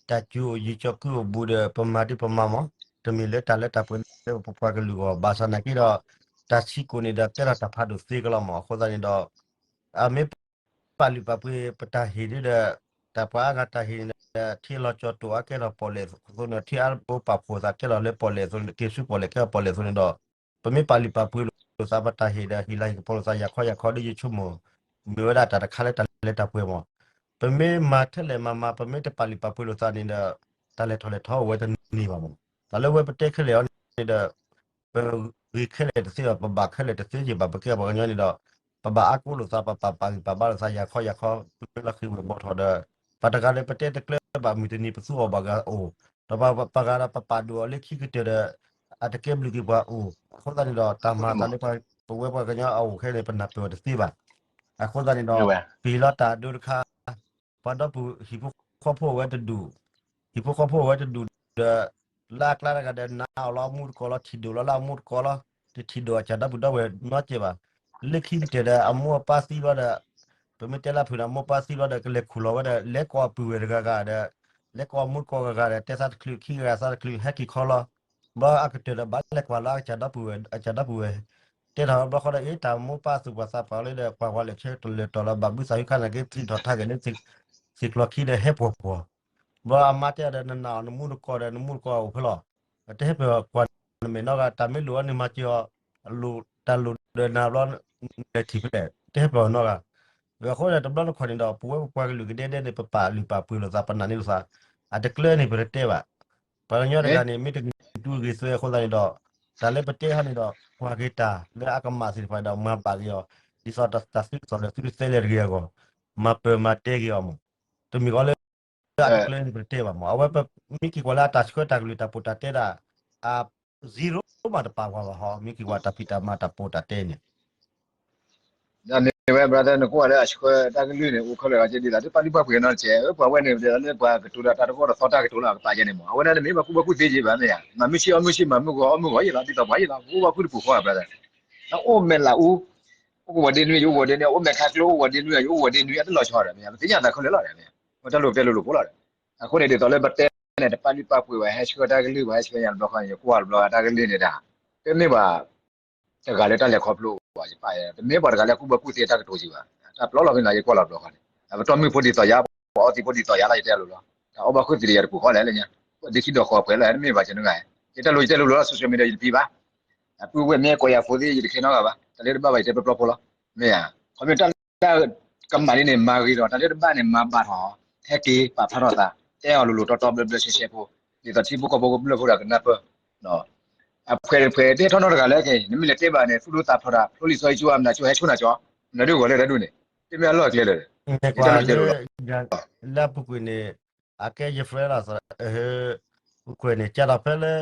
တၢ်စူၤအိၣ်ယံၤကၠီၤကုၢ်အိၣ်ဘူးဒီး ပမၤဒ်ပမၤမး တမ့ၢ်လၢတၢ်လၢတၢ်ပှဲၤလၢပပှၤကလုာ်အဂီၢ် ဘၣ်ဆၣ်နာ်က့ဒီး တၢ်ဆံးကိာ်န့ၣ်ဒီး ကဲထီၣ်တၢ်ဖးဒိၣ်သ့ကလီၤမး အဃိသတးန့ၣ်ဒီး အမ့ၢ်ပာ်လုၢ်ပာ်ပှ့ၤပတၢ်ဟ့ၣ်ဒ်ဒီး တၢ်ပှၤအါဂၤတၢ်ဟ့ၣ်န့ၣ်ဒီး ထံလီၤကၠီၤတိာ်အါကဲထီၣ်ပီၢ်လဲၣ်အသိးန့ၣ် ထံအါဘိပာ်ဖှိၣ်သးကဲထီၣ်လၢပီၢ်လဲၣ်အသိးန့ၣ် က့ၤဆူပီၢ်လဲၣ်ကဲထီၣ်ပီၢ်လဲၣ်အသိးန့ၣ်ဒီး ပမ့ၢ်ပာ်လုၢ်ပာ်ပှ့ၤလိာ်သးပတၢ်ဟ့ၣ်ဒီး ဟ့ၣ်လၤဟ့ၣ်ကပီၤလိာ်သးယၤခီယၤခီဒီးယဆိကမိၣ် မ့ၢ်ဝဲဒၣ်တၢ်တခါလၢတၢ်လၢတၢ်ပှဲၤမး ပမ့ၢ်မၤထဲလဲၣ်မၤမၤ ပမ့ၢ်တပာ်လုၢ်ပာ်ပှ့ၤလိာ်သးန့ၣ်ဒီး တၢ်လဲၤထီၣ်လဲၤထီအိၣ်ဝဲတန့ၢ်ဘၣ်မး တၢ်လၢဝဲပတဲခဲလၢာ်အီၤန့ၣ်ဒီး ပဂ့ၤခဲလၢာ်တသ့ဘၣ် ပဘၣ်ခဲလၢာ်တသ့က့ၤဘၣ် ပကဲပှၤကညီန့ၣ်ဒီး ပဘၣ်အါကိးလိာ်သး ပပာ်ပာ်ဂံၢ်ပာ်ဘါလိာ်သး ယၤခီယၤခီ ပလၢလီၢ်ဃံၤဝဲၤဘီထီၣ်ဒီး ပှၤတဂၤဒီးပတဲတကျၢၤဘၣ် မုၢ်တနံၤပသူအီၤဘၣ်ဂၤအိၣ် ဒီးပှၤဂၤဒီးပပာ်ဒိၣ်အီၤလၢခံကတၢၢ်ဒီး အတကဲဘျုးက့ၤပှၤအိၣ် အဃိသတးန့ၣ်ဒီး တၢ်မၤသးလၢပှၤ ပဝဲပှၤကညီအအိၣ်ခဲန့ၣ် ပနၢ်ပၢၢ်အီၤတသ့ဘၣ်. အဃိသတးန့ၣ်ဒီး ပဟ့ၣ်လီၤတၢ်ဒိတခါ ပှၤဒီပုၢ်ဟံၣ်ဖိဃီဖိအဝဲတဒူၣ်, ဟံၣ်ဖိဃီဖိအဝဲတဒူၣ်ဒီး လၢအကျါတဂၤဒီး နာ်အီၤလီၤအမူတကိးလီၤ ထံၣ်ဒိၣ်လီၤလၢအမူတကိးလီၤ, တထံၣ်ဒိၣ်အကၢ်ဒီပုၢ်ဒီဝဲၢ်နီတစဲးဘၣ်. လၢခံကတၢၢ်ဒီး အမိၢ်အပၢ်သံဘျီဒီး ပမ့ၢ်တဲလၢဖုးန့ၣ် အမိၢ်ပၢ်သံဘျီဒီး ကလဲၤခူၣ်လီၤဝဲဒီး လဲၤကိးအပုၢ်ဝဲၢ်တဂၤဂၤဒီး လဲၤကိးအမူတကိးဂၤဂၤဒီး တဲသးတချုး ခံဂၤသးတချုး ဟဲက့ၤခီလီၤ. ဘျီအကတၢၢ်ဒီး ဘၣ်လဲၤကွၢ်လၢအကၢ်ဒီပုၢ်ဝဲၢ် အကၢ်ဒီပုၢ်ဝဲၢ် တဲထီၣ်ဘျီဃီဒီး အ့ တၢ်မိၢ်ပၢ်သူၣ်ပှၢ်သးပှၢ်လၢဒီး ကွၢ်ကွၢ်လဲၤဆၢတလၢာ်တီၤလီၤ ဘၣ်ဘုသးဟူခါန့ၣ်က့ သံထီၣ်ထါက့ၤလၢ သ့ၣ်ကျီခံဒီး ဟဲပှီၢ်ပှီၢ်. ဘျီအမါတဲဒီး နနာ်အီၤနမူတကိးဒီး နမူတကိးအိၣ်ဖဲလီၤ. တဟဲပှီၢ်နမဲာ်နီတဂၤ တၢ်မ့ၢ်လိၣ်အီၤန့ၣ် မၤစၢၤအီၤ တၢ်လိၣ်ဒီးနၤဘျီ နလဲၤထံၣ်ဖဲလဲၣ် တဟဲပှီၢ်နီတဂၤ. အဃိန့ၣ် တဘျီတခီၣ်န့ၣ်ဒီး ပဝဲပပှၤကလုာ်ကဒဲဒဲန့ၣ် ပပာ်လုၢ်ပာ်ပှ့ၤလိာ်သး ပနာ်န့ၢ်လိာ်သး အတကျၢၤန့ၣ် ပတတဲဘၣ်. ပှၤကညီတဂၤန့ၣ် မ့ၢ်တဂ့ၤတူဂ့ၤသွဲအဃိသတးန့ၣ်ဒီး တၢ်လၢပတဲဟီန့ၣ်ဒီး ကွၢ်က့ၤတၢ်လၢအကမၣ်သ့ၣ်တဖၣ်ဒီး မၤဘၣ်က့ၤအီၤ ဒ်သိးတၢ်သုးကစီၣ်ဒီးသုတသဲလဲၤတဂ့ၤအဂီၢ် မၤပၢၤမၤတဲက့ၤအီၤမး. တမ့ၢ်ကီးလၢအတကျၢၤန့ၣ် ပတတဲဘၣ်မး. အဝဲပမ့ၢ်က့ၤကွၢ်လၢအတၢ်ဆှၢတၢ်ကလုၢ်တၢ်ပိာ်တၢ်တဲဒၣ် အ zero မးတပာ်ပှၤဘၣ်ဟီ မ့ၢ်က့ၤကွၢ်တၢ်ဖံးတၢ်မၤတၢ်ပိာ်တၢ်တဲန့ၣ် ဒီးန့ၣ်ဝဲ brother နကွၢ်လၢအဆှၢတၢ်ကလုၢ်န့ၣ် အိၣ်ခဲလၢာ်ဂၤကဲဒ်သိး တပာ်လုၢ်ပာ်ပှ့ၤနီတစဲး ပှၤဝဲန့ၣ် လၢပှၤကတိၤဒီးတၢ်တဂီၢ်တသီတၢ်ကတိၤလၢအကပာ်ယဲန့ၣ်မး အဝဲဒၣ်န့ၣ်မ့ၢ်ပှၤကူၣ်ဘၣ်ကူၣ်သ့က့ဘၣ်မ့ၢ်ဧါ မၤမုၢ်ဆ့ၣ်အီၣ်မုၢ်ဆ့ၣ် မၤမုၢ်ဂီၤအီၣ်မုၢ်ဂီၤယံၤလီၤ ဒ်သိးပှၤယံၤလီၤ ပအိၣ်ဘၣ်ကူၣ်တပူၤဃီ brother နအိၣ်မဲာ်လးအူ အိၣ်ကဝီၤဒ့နွံ ယအိၣ်ကဝီၤဒ့နွံ အိၣ်မဲာ်ခါကျိ အိၣ်ကဝီၤဒ့နွံ ယအိၣ်ကဝီၤဒ့နွံ အတလီၤဆီဒီးမ့ၢ်ဧါ ပသ့ၣ်ညါသးခဲလၢာ်လီၤဒီးမ့ၢ်ဧါ ပတၢ်လိၣ်ပတဲလိၣ်လိၣ်ဖိလီၤဒီး အဃိန့ၣ်ဒ်သိးလၢပတဲန့ၣ် တပာ်လုၢ်ပာ်ပှ့ၤဝဲ ဟဲဆှၢတၢ်ကလုၢ် ပှၤဟဲဆှၢညါတဘျီဃီန့ၣ် ယကွၢ်တဘျီတၢ်ကလုၢ်န့ၣ်ဒၣ် တမ့ၢ်ဘၣ် တဂၤလၢတၢ်လဲၤခီဖျိဘၣ် ယပာ်ယဲ တမ့ၢ်ပှၤတဂၤလၢကူၣ်ဘၣ်ကူၣ်သ့တၢ်ကတိၤက့ဘၣ် တၢ်ပျီလီၤဖဲန့ၣ် ယကွၢ်လီၤတဘျီဃီန့ၣ် ပတီၢ်မုၢ်ဖိဒ်သိးယၤ ပှၤအီသံးဖိဒ်သိးယၤလီၤ ယတဲလိၤလိၤ တၢ်အီၣ်ဘၣ်ခိၣ်သ့ၣ်ဒီးယတပူၤဃီလဲၣ်လၢညါ ဒ့ခံဒီးဃီပှဲၤလီၤ တမ့ၢ်ဘၣ်ကနဂၤ ယတဲလိၤယတဲလိၤလိၤလီၤ social media ယတဖံးဘၣ် အပုၢ်ဝဲၢ်မ့ၢ်ကိးယၤဖိသ့ၣ် ယတခဲနီတဂၤဘၣ် တၢ်လၢတဘၣ်ဘၣ် ယတဲပျီပျီဖိလီၤ မ့ၢ်ဧါ ခီဖျိတၢ်လၢ ကမၣ်န့ၣ်န့ၣ် မၤဂ့ၤဒီး တၢ်လၢတဘၣ်န့ၣ် မၤဘၣ်ထီၣ် ဟဲက့ၤပာ်ဖျါထီၣ်သး တဲအီၤလိၤလိၤတီတီဘျၢဘျၢရှဲရှဲဖိ ဒ်သိးထံဖိကီၢ်ဖိကမျၢၢ်ဖိဒီးကနၢ်ပၢၢ် အဖှဲးဖှဲးတဟဲထီၣ်နီတဂၤလၢက့ၤ နမ့ၢ်လဲၤတဲဘၣ်န့ၣ် သူၣ်ဒိသးဖျိးတၢ် ဖျိလံာ်စီဆှံကၠိအမနုၤကၠိ ဟဲဆိနၤကၠိ မနုၤဒ်ဂီၤလၢတၢ်ဒူၣ်န့ၣ် တမ့ၢ်အလီၢ်အကျဲလၢၤ ယတဲလိၤယတဲလိၤ လၢအပူၤကွံာ်န့ၣ် အကဲယ friend လီၤ ပူၤကွံာ်န့ၣ် ကၢ်ဒီးဖဲလၢ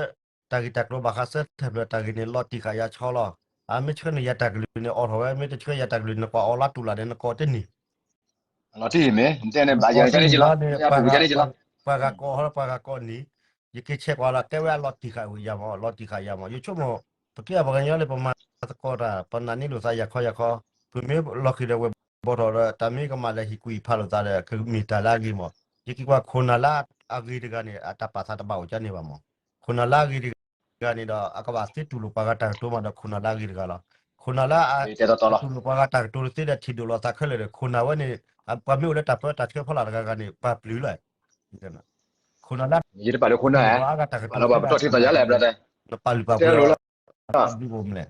တၢ်ဂ့ၢ်တၢ်ကျိၤဘၣ်ဃးဆၢထၢၣ်ဖျၢၣ်တၢ်ဂ့ၢ်န့ၣ် လီၤတံၢ်ဃာ်ယၤဆီလီၤ အမ့ၢ်ဆှၢန့ၢ်ယၤတၢ်ကလုၢ်န့ၣ် အိးထီၣ်ဝဲ မ့ၢ်တဆှၢယၤတၢ်ကလုၢ်န့ၣ် နကွၢ်အီၤလၢတူၢ်လၢ်န့ၣ် နကိးတန့ၢ် လီၤတံၢ်မ့ၢ် နတဲန့ၣ် ဘၣ်ယၤန့ၣ် နကိးတန့ၢ်လီၤန့ၣ် ပှၤဂၤကိးဟီ ပှၤဂၤကိးန့ၢ် ယက့ၤဆဲးကွၢ်လီၤ ကဲဝဲအလီၤတံၢ်ဃာ်ဝဲယၤမး လီၤတံၢ်ဃာ်ယၤမး ယဆိကမိၣ် ပကဲပှၤကညီလၢပမၤသကိးတၢ် ပနာ်န့ၢ်လိာ်သးယၤခီယၤခီ ပမ့ၢ်လီၤဃံၤဒီးဝဲၤဘီထီၣ်ဒီး တၢ်မ့ၢ်ကမၣ်လၢဟံၣ်ကွံာ်ဖးလိာ်သးဒီး ကမ့ၢ်တၢ်လၢအဂ့ၤမး ယက့ၤကွၢ်ခိၣ်နၢ်လၢအဂ့ၤတဂၤန့ၣ် အတၢ်ပာ်သးတဘၣ်အိၣ်ကန့ၢ်ဘၣ်မး ခိၣ်နၢ်လၢအဂ့ၤတဂၤန့ၣ်ဒီး အကဘၣ်သ့တူၢ်လိာ်ပှၤဂၤတၢ်ကတိၤမးဒီး ခိၣ်နၢ်လၢအဂ့ၤတဂၤလီၤ ခိၣ်နၢ်လၢအတူၢ်လိာ်ပှၤဂၤတၢ်ကတိၤတသ့ဒီး ထံၣ်ဒိၣ်လီၤသးခဲလၢာ်ဒီး ခိၣ်နၢ်ဝဲန့ၣ် ပှၤမ့ၢ်အိၣ်လၢတၢ်ပၢတၢ်ဆှၢဖီလာ်တဂၤဂၤန့ၣ် ပှၤပျုၤလီၤ ခိၣ်နၢ်လၢ ယတပာ်လၢခိၣ်နၢ် ပာ်လၢပတီၢ်ထံသးယါလဲၣ် brother နပာ်လုၢ်ပာ်ပှ့ၤ တဲလိၤလီၤ ဘၣ်ဘုဘိမလဲၣ်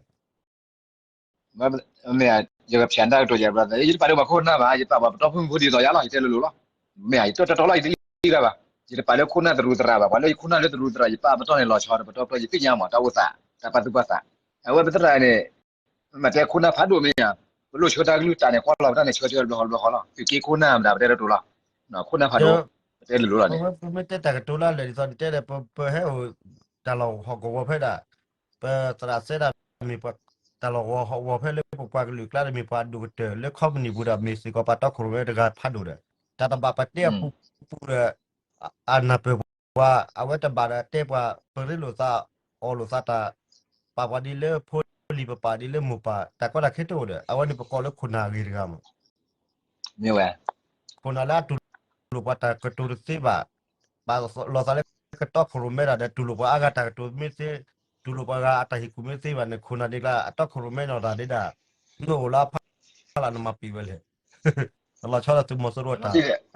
မ့ၢ် ယကဖျါတၢ်ကတိၤယၤ brother ယတပာ်လၢပှၤခိၣ်နၢ်ဘၣ် ယပာ်ပှၤပတီၢ်ဖုၣ်မုၢ်ဖိဒ်သိးယါလီၤ ယတဲလိၤလိၤလီၤ မ့ၢ်ယတီတီတီလီၤ ယတလံတၢ်ဘၣ် ယတပာ်လၢခိၣ်နၢ်တရူးသရၣ်ဘၣ် ပှၤလၢယခိၣ်နၢ်လၢတရူးသရၣ် ယပာ်ပတီၢ်န့ၣ်လီၤဆီဒီး ပတီၢ်ဖျီယသ့ၣ်ညါမး တၢ်အိၣ်သး တၢ်ပာ်သူၣ်ပာ်သး အဝဲပသရၣ်န့ၣ် မ့ၢ်တဲခိၣ်နၢ်ဖးဒိၣ်မ့ၢ်ဧါ ပလိၣ်ဆှၢတၢ်ကလုၢ်တၢ်န့ၣ် ကွၢ်လီၤပတၢ်န့ၣ် ဆှၢဆှၢတဘျီဃီတဘျီဃီလီၤ သုးက့ခိၣ်နၢ်မတၤ ပတဲတတိၤလီၤ ခိၣ်နၢ်ဖးဒိၣ် ပတဲလိၤလိၤလီၤန့ၣ် ပမ့ၢ်တဲတၢ်ကတိၤလၢလၢာ်ဒ်သိး နတဲဒီး ပဟဲအိၣ် တၢ်လီၢ်ဟီၣ်ကဝီၤဖဲဒၣ် ပသရၣ်စဲဒၣ်မ့ၢ်ပှၤ တၢ်လီၢ်ဟီၣ်ကဝီၤဖဲလၢပပှၤကလုာ်ကျါဒီး မ့ၢ်ပှၤဒိၣ်ကတၢၢ်လၢ company ပူၤဒီး မ့ၢ်စ့ၢ်ကီးပှၤတီခိၣ်ရိၣ်မဲတဂၤဖးဒိၣ်ဒီး တၢ်တဘၣ်ပတဲအပူၤပူၤဒီး အနၢ်ပၢၢ်ပှၤ အဝဲတဘၣ်ဒီးတဲပှၤ ပရ့လိာ်သး အီၣ်လိာ်သးတၢ် ပာ်ပှၤဒ်လၢဖိလံၤ ပပာ်ဒ်လၢမိၢ်ပၢ် တၢ်ကီတၢ်ခဲတအိၣ်ဒီး အဝဲန့ၣ်ပကိးလၢခိၣ်နၢ်အဂ့ၤတဂၤမး မ့ၢ်ဝဲ ခိၣ်နၢ်လၢအတူၢ်လိာ်ပှၤတၢ်ကတိၤတသ့ဘၣ် ပာ်လီၤသးလၢကတီခိၣ်ရိၣ်မဲတၢ်ဒီး တူၢ်လိာ်ပှၤအါဂၤတၢ်ကတိၤမ့ၢ်သ့ တူၢ်လိာ်ပှၤဂၤအတၢ်ဟ့ၣ်ကူၣ်မ့ၢ်သ့ဘၣ်န့ၣ် ခိၣ်နၢ်ဒ်ကျါ အတီခိၣ်ရိၣ်မဲနီၢ်တၢ်ဒ်ဒၣ် နအိၣ်လၢအဖီလာ်နမၤပံာ်ဝဲလဲၣ် တလီၤဆီဒီးသုးမီၤစိရိၤ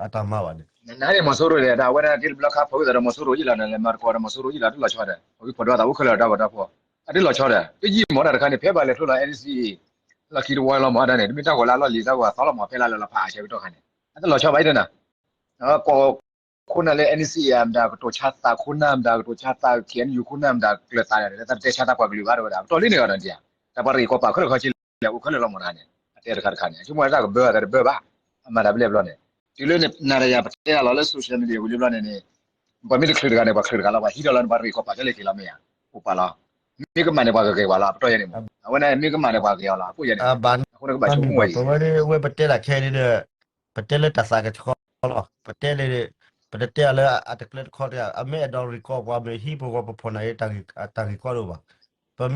အတၢ်မၤဘၣ်န့ၣ် နနၤန့ၣ်မီၤစိရိၤဒီး တၢ်ဝဲဒၣ်တ့ၢ်တဘျီခါ ဖိဝဲသးဒီးမီၤစိရိၤယံၤလီၤန့ၣ် လဲၤမၤသကိးဒီးမီၤစိရိၤယံၤလီၤ တလီၤဆီဒီး ဖိဝဲဖီၣ်ဒွဲသးအိၣ်ခဲလၢာ်ဒီးပှၤတီဖိ အတလီၤဆီဒီး တယံာ်မီၤတၢ်တခါန့ၣ် ဖဲဘၣ်လဲၤထီၣ်လီၤ NCA လီၢ်ခံတဝီလီၤမီၤတၢ်န့ၣ် တမ့ၢ်တၢ်ဂီၤလၢအလီၢ်လံၤတၢ်ဂီၤအသီလီၤမီၤ ဖဲလၢလၢလီၤဖးအဆၢကတီၢ်ခါန့ၣ် အတလီၤဆီဘၣ်အံၤတနၤ ကိး ခိၣ်နၢ်လၢ NCA မတၤကတိၤဆါသး ခိၣ်နၢ်မတၤကတိၤဆါသး KNU ခိၣ်နၢ်မတၤကျၢၤသးဒီး တၢ်တတဲဆါတၢ်ပှၤကလုာ်ဘၣ်တဝဲဒၣ် ပတီၢ်လံန့ၣ်ဂီၤဒီး တၢ်ပှၤတဂ့ၤကီးပာ်ခဲလၢာ်ခီဆံလဲၣ် အိၣ်ခဲလၢာ်လီၤမီၤတခါန့ၣ် အတဲတခါတခါန့ၣ် ဆိကမိၣ်တၢ်ကဘၢအသးတဘၢဘၣ် အမၤတၢ်ဘျဲၣ်ဘျီန့ၣ် တုၤလၢနၤဒီးယၤပတဲတၢ်လီၤလၢ social media ဝံၤလံဘျီန့ၣ်န့ၣ် ပှၤမ့ၢ်တချုးတဂၤန့ၣ် ပှၤချုးတဂၤလီၤ ပှၤဟံးထီၣ်လီၤန့ၣ် ပှၤတဂ့ၤကီးပာ်ခဲလၢာ်က့ၤလီၤမ့ၢ်ဧါ အိၣ်ပာ်လီၤ မ့ၢ်ကမၤန့ၣ်ပှၤကဂ့ၤဝဲလီၤ အပတီၢ်ယဲန့ၣ်မး အဝဲန့ၣ်မ့ၢ်ကမၤန့ၣ်ပှၤကဂ့ၤအီၤလီၤ အဃိယဲန့ၣ် အဃိန့ၣ်ကဘၣ်ဆိကမိၣ်ဝဲအံၤ ပဝဲဒၣ်ဝဲပတဲတၢ်ခဲအံၤဒီး ပတဲလၢတၢ်သးကဆှီလီၤ ပတဲလၢ ပတတဲအီၤလၢအတကျဲတခီတဂၤ အမ့ၢ်အဲၣ်ဒိး record ပှၤမ့ၢ်ဟံၣ်ပဂီၤပဖီၣ်န့ၣ် တၢ်ဂ့ၢ်ကီတအိၣ်ဘၣ်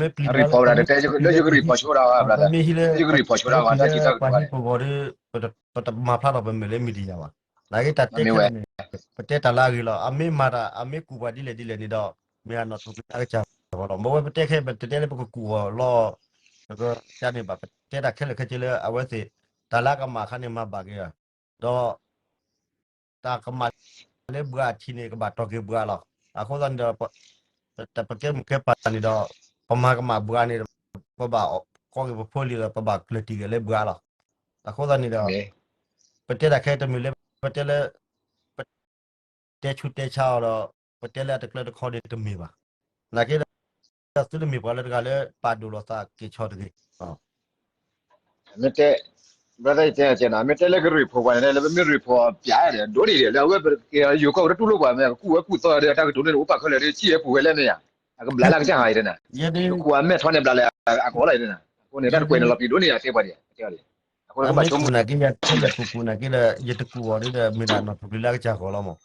ပမ့ၢ်ပျံၤလၢ ပမ့ၢ်ဟံးလၢ ပမ့ၢ်ဟံးလၢပှၤဟံၣ်ပဂီၤဒီး ပတမၤဖျါထီၣ်ပမဲာ်လၢ media ဘၣ် နာ်က့တၢ်တဲခဲန့ၣ် ပတဲတၢ်လၢအဂ့ၤလီၤ အမ့ၢ်မၤတၢ် အမ့ၢ်ကူၣ်ပှၤဒ်လဲၣ်ဒ်လဲၣ်န့ၣ်ဒီး မ့ၢ်အနီၢ်ထူၣ်က့ၤအကစၢ်လီၤ မ့ၢ်ဝဲပတဲခဲ ပတတဲလၢပကကူၣ်အီၤလီၤ ပကန့ၣ်ဘၣ် ပတဲတၢ်ခဲလၢာ်ခဲဆ့လၢအဝဲသ့ၣ် တၢ်လၢအကမၣ်အခါန့ၣ်မၤဘၣ်က့ၤ ဒီး တၢ်ကမၣ်လၢဘှါအထံးန့ၣ် ကဘၣ်တီၢ်က့ၤဘှါလီၤ အဃိသတးန့ၣ်ဒီး ပကဲမုၢ်ကဲပၢ်န့ၣ်ဒီး ပမၤကမၣ်ဘှါန့ၣ် ပဘၣ်ကီက့ၤပဖိလံၤဒီး ပဘၣ်ကျၢၢ်တံၢ်က့ၤလၢဘှါလီၤ အဃိသတးန့ၣ်ဒီး ပတဲတၢ်ခဲတမ့ၢ်လၢ ပတဲလၢ ပတဲဆူးတဲဆါအီၤဒီး ပတဲလၢအတကျဲတခီန့ၣ်တမ့ၢ်ဘၣ် နာ်က့ဒီး သုတမ့ၢ်ပှၤလၢတဂၤလၢပာ်ဒိၣ်လီၤသးက့ၤဆီတဂ့ၤ မ့ၢ်တဲ brother တဲနၤ မ့ၢ်တဲလၢကရံၣ်ဖိပှၤန့ၣ် လၢပမ့ၢ်ရံၣ်ဖိပၠးဒီး ဒိၣ်ဒံးဒီး လၢအဝဲပက့ၤယိၤကီၢ်ပတတူၢ်လိာ်ပှၤမ့ၢ် ကကူၣ်ဝဲကူၣ်သီဒီး တၢ်ကတိၤန့ၣ် အိၣ်ပာ်ခဲလၢာ်ဒီး စံၣ်ဝဲပူၤဝဲလဲၣ်မ့ၢ်ဧါ အကဘျးလၢကစၢ်ဟးအံၤတဲနၤ ကကူၣ်အမဲာ်ထီန့ၣ်ဘျးလၢအကီလီၤအံၤတဲနၤ အဃိန့ၣ် တၢ်တကွဲးန့ၣ်လီၤပျံၤဒိၣ်န့ၢ်ယၤတဲပှၤဒံး အဃိန့ၣ်ကဘၣ်ဆိကမိၣ် နာ်က့ယၤခဲယၤကူၣ်ကူၣ်နာ်က့ဒီး ယတကူၣ်အီၤဒီး မ့ၢ်ဒၣ်နီၢ်ထူၣ်ပျံၤလၢအကစၢ်ဂီၢ်လီၤမး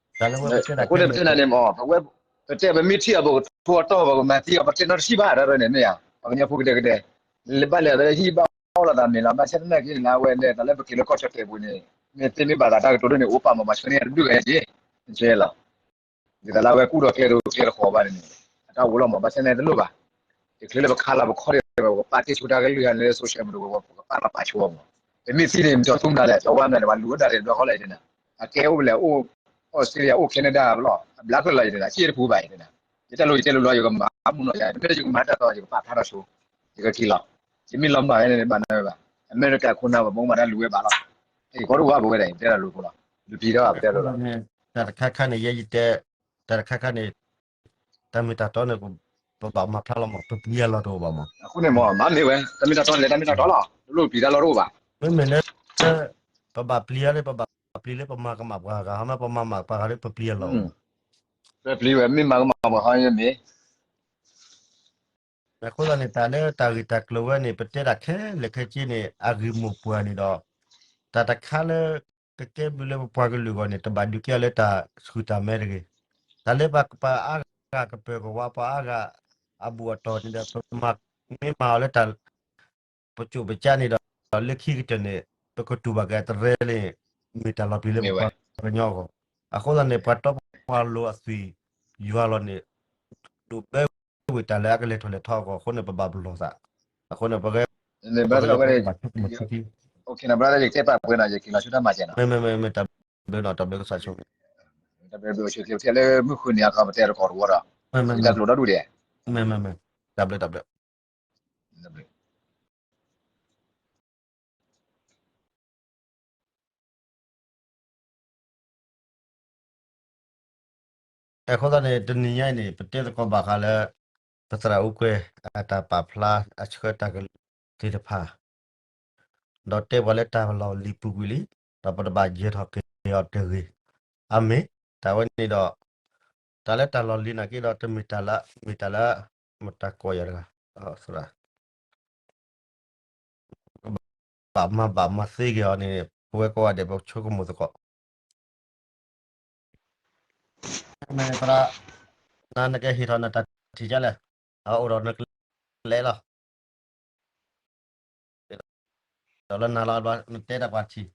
တၢ်လၢဝဲပတဲတၢ်ခဲန့ၣ် အဃိန့ၣ်ပတဲနၤန့ၣ်မ့ၢ် ပဝဲ ပတဲပမ့ၢ်ထံၣ်အီၤပကထိအတီၢ်ပကမၤသံအီၤ ပတဲနီတဆံဘၣ်တၢ်ရဲၣ်န့ၣ်မ့ၢ်ဧါ ပှၤကညီဖိကဒဲကဒဲ လၢဘၣ်လဲၤဝဲဟံၣ်ဘၣ်အီၣ်လိာ်သးမ့ၢ်လီၤ ဘၣ်ဆၣ်သနာ်က့န့ၣ် အဝဲလဲၤတၢ်လၢပက့ၤလၢကီၢ်ဆၢတဲာ်ပူၤန့ၣ် မ့ၢ်သ့မ့ၢ်ဘၣ်သးတၢ်ကတိၤဒ်န့ၣ် အိၣ်ပာ်မး ပှၤဆှၢန့ၢ်ယၤတဘျုးဂၤန့ၣ်က့ ဆဲလီၤ ဒ်သိးလၢအဝဲကူၣ်ဒီးကျဲတကျဲတဃီၤဘၣ်န့ၣ် အတၢ်အိၣ်လီၤမး ဘၣ်ဆၣ်သနာ်က့တလိၣ်ဘၣ် တချုးလၢပခးလီၤပခီၣ်ဒီး ပကပာ်တ့ၢ်ဆိတၢ်ကလုၢ်ယၤန့ၣ် လၢ social media ပကပာ်လီၤပာ်ဆိအီၤမး ပမ့ၢ်သံန့ၣ် မ့ၢ်ကၠီၤသူမနုၤလဲၣ် ကၠီၤဝါမနုၤလဲၣ် ပှၤလူၤဝဲဒၣ်ဒီးဘျီဃီလၢအံၤန့ၣ် အကဲအိၣ်လဲၣ်အိၣ် Australia အိၣ် Canada ဘျီ အဘျါဖျၢၣ်လီၤအံၤန့ၣ် အစ့တပူၤဘၣ်အံၤန့ၣ် ယတၢ်လိၣ်ယတဲလိၤလီၤ ယကမၤမုၢ်နီၢ်ယၤ မ့ၢ်လၢယကမၤတၢ်တီ ယကပာ်ဖျါထီၣ်ဆိ ယကက့ၤလီၤ ယမ့ၢ်လီၤမၢ်ဝဲန့ၣ် ဘၣ်နၢ်ဝဲဘၣ် အမဲရကၤခိၣ်နၢ် ပမ့ၢ်မၤတၢ်လူၤဝဲဘၣ်လီၤ ယကီဒိၣ်ဝါပဝဲဒၣ် ယတဲတၢ်လိၤဖိလီၤ လူၤပျံၤထီၣ်ပတဲတၢ်လိၤလီၤ တၢ်တခါခါန့ၣ် ယဲယတဲ တၢ်တခါခါန့ၣ် တၢ်မ့ၢ်တၢ်တီန့ၣ် ပဘၣ်မၤဖျါလီၤမး ပပျံၤအလီၢ်တအိၣ်ဘၣ်မး အဃိန့ၣ်မး မၤမ့ၢ်ဝဲ တၢ်မ့ၢ်တၢ်တီန့ၣ် တၢ်မ့ၢ်တၢ်တီလီၤ တလိၣ်ပျံၤတၢ်လီၢ်တအိၣ်ဘၣ် မ့မ့ၢ်လၢ ပဘၣ်ပျံၤအီၤန့ၣ် ပဘၣ်ပျံၤလၢပမၤကမၣ်ပှၤဂၤ ဟီမ့ၢ်ပမၤမးပှၤဂၤဒီး ပပျံၤအလီၢ်အိၣ်မး ပပျံၤဝဲ မ့ၢ်မၤကမၣ်ပှၤဟီမ့ၢ် အဃိသတးန့ၣ် တၢ်လၢတၢ်ဂ့ၢ်တၢ်ကျိၤဝဲန့ၣ် ပတဲတၢ်ခဲလၢာ်ခဲဆ့န့ၣ် အဂ့ၢ်မိၢ်ပှၢ်န့ၣ်ဒီး တၢ်တခါလၢ ကကဲဘျုးလၢပပှၤကလုာ်အဂီၢ်န့ၣ် တဘၣ်ဒုးကဲအီၤလၢတၢ်ဆှုၣ်တၢ်မဲတဂ့ၤ. တၢ်လၢပှၤအါဂၤကပၢၤကဝါ ပှၤအါဂၤအဘူၣ်အတီၢ်န့ၣ်ဒီး ပမ့ၢ်မၤအီၤလၢတၢ် ပစိာ်ပကါန့ၣ်ဒီး လၢခံကတၢၢ်န့ၣ် ပကတူၢ်ဘၣ်က့ၤအတရၢန့ၣ် မ့ၢ်တၢ်လီၤပျံၤလၢပပှၤကညီအဂီၢ်. အဃိသတးန့ၣ် ပှၤတီပှၤလိၤအသွံၣ်ယွၤလီၤန့ၣ် ဒိးဘၢဝဲတၢ်လၢအကလဲၤထီၣ်လဲၤထီအဂီၢ်အဃိန့ၣ် ပဘၣ်ပလီၢ်သး. အဃိန့ၣ် ပဝဲ ပကလဲၤဘၣ်ဆိကမိၣ်ထံထံ မ့မ့မ့ တၢ်ဘျုးနီၤ တၢ်ဘျုးကစၢ်ဆိၣ်ဂ့ၤ တၢ်ဘျုးဆိၣ်ဂ့ၤ လၢမုၢ်ဃုနံၤအခါ ပတဲတကိးတဝီဒီး မ့ၢ်တၢ်ကျိၤဒီဒူၣ်ဒံး မ့မ့မ့ တၢ်ဘျုး တၢ်ဘျုး အဃိသတးန့ၣ် တနံၤညါအံၤန့ၣ် ပတဲသကိးဘၣ်ဃးလၢ ပသရၣ်အူကွဲ အတၢ်ပာ်ဖျါအဆၢတၢ်ကလုၢ်သ့ၣ်တဖၣ် ဒီးတဲပှၤလၢတၢ်လီၢ်လံၤပူၤကွံာ်လံ, ဒီးပတဘၣ်ယၢၤထီၣ်က့ၤအီၤတဂ့ၤ. အမ့ၢ် တၢ်ဝဲန့ၣ်ဒီး တၢ်လၢတၢ်လီၢ်လံၤနာ်က့ဒီး တမ့ၢ်တၢ်လၢ မ့ၢ်တၢ်လၢ မတၤကိးယၤတဂၤ သရၣ် ဘၣ်မၤဘၣ်မၤသ့က့ၤအီၤန့ၣ် ပဝဲကိးဂၤဒဲး ပဆိကမိၣ်သကိး မ့ၢ်သရၣ် နၤနကဟ့ၣ်ထီၣ်နတၢ်ထံၣ်ဒ်လဲၣ်, အအိၣ်ဒီးနကလဲၤလီၤ, ဒီးလၢနၤလီၤ နတဲတၢ်ပှၤထံၣ်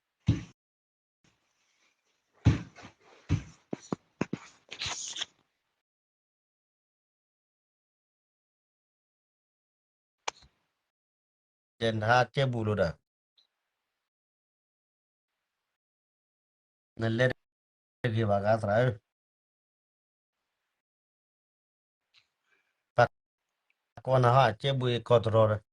ကဲနဟါကဲဘူးလိာ်ဒီး နလဲၤတဂ့ၤဘၣ်ဂၤသရၣ်ဧၢ, ပှၤကိးနၤဟါကဲဘူးအံၤကီၢ်တရီဒီး